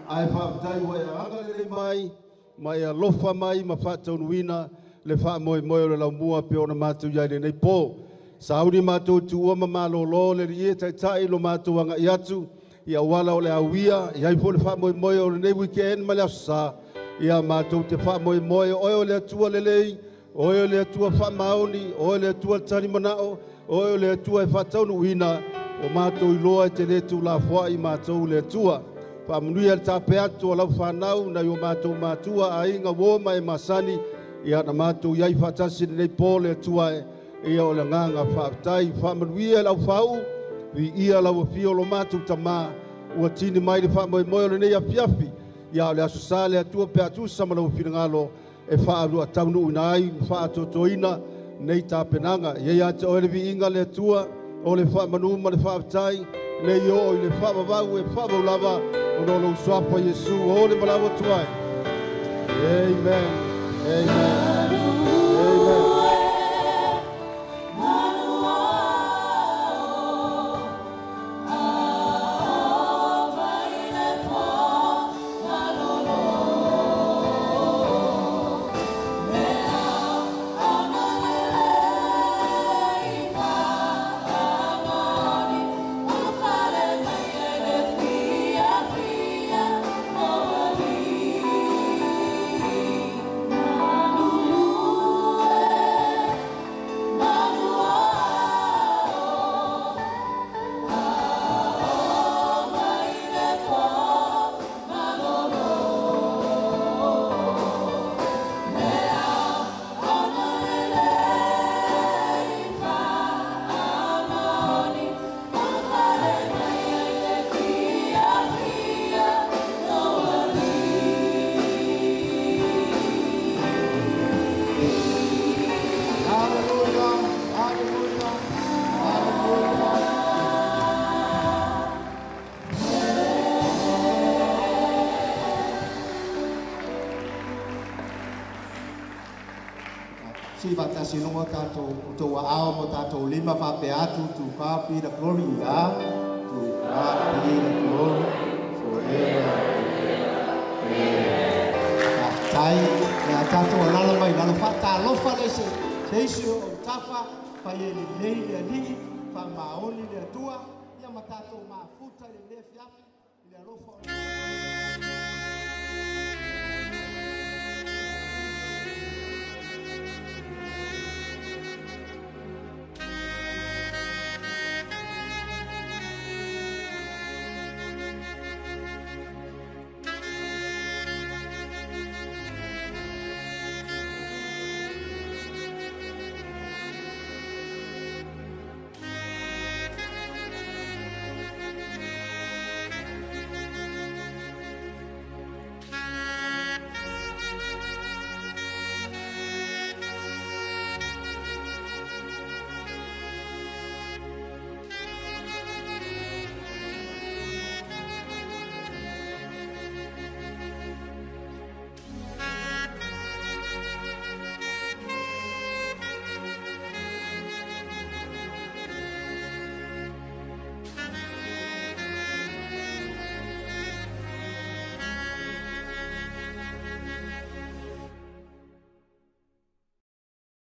Ae faafetai ua e agalelei mai ma e alofa mai ma faataunuina le faamoemoe o le laumua pe ona matou iai lenei po. Sauni matou tuua ma malōlō le alii e taitai lo matou aga'i atu i auala o le auia i ai foi le faamoemoe o lenei weekend ma le aso sā. Ia matou te faamoemoe o oe o le Atua lelei, oe o le Atua faamaoni, oe o le Atua talimanao, oe o le Atua e faataunuuina o matou iloa e te lē tulafoa'i matou le Atua. Faamanuia le tape atu o lau fanau nai o matou matua aiga uō ma e masani ia na matou iai faatasi lenei po le Atua e ia o le agaga faafetai. Faamanuia le aufāu'u viia lau afio lo matou tamā ua tini mai le faamoemoe o lenei afiafi ia o le aso sā le Atua pe atusa ma lau finagalo e faaluataunuuina ai ma faatotoina nei tapenaga. Ia ia te oe le viiga le Atua o le faamanū ma le faafetai nei oo i le faavavau e faavau lava ona o lou suafa Iesu o le malau atu ai. Amen. Amen. Amen. Hallelujah. Hallelujah. Hallelujah. Si fatasi lunga tātou o tō ao mo tātou lima whape atu to God be the glory ya. To God be the glory forever. Tai ia tātou alala mai lalo whaatalofa le se se isi o tafa whai e lelei le alii wha maoni le atua ia ma tātou mafuta le le fiafi le alofa o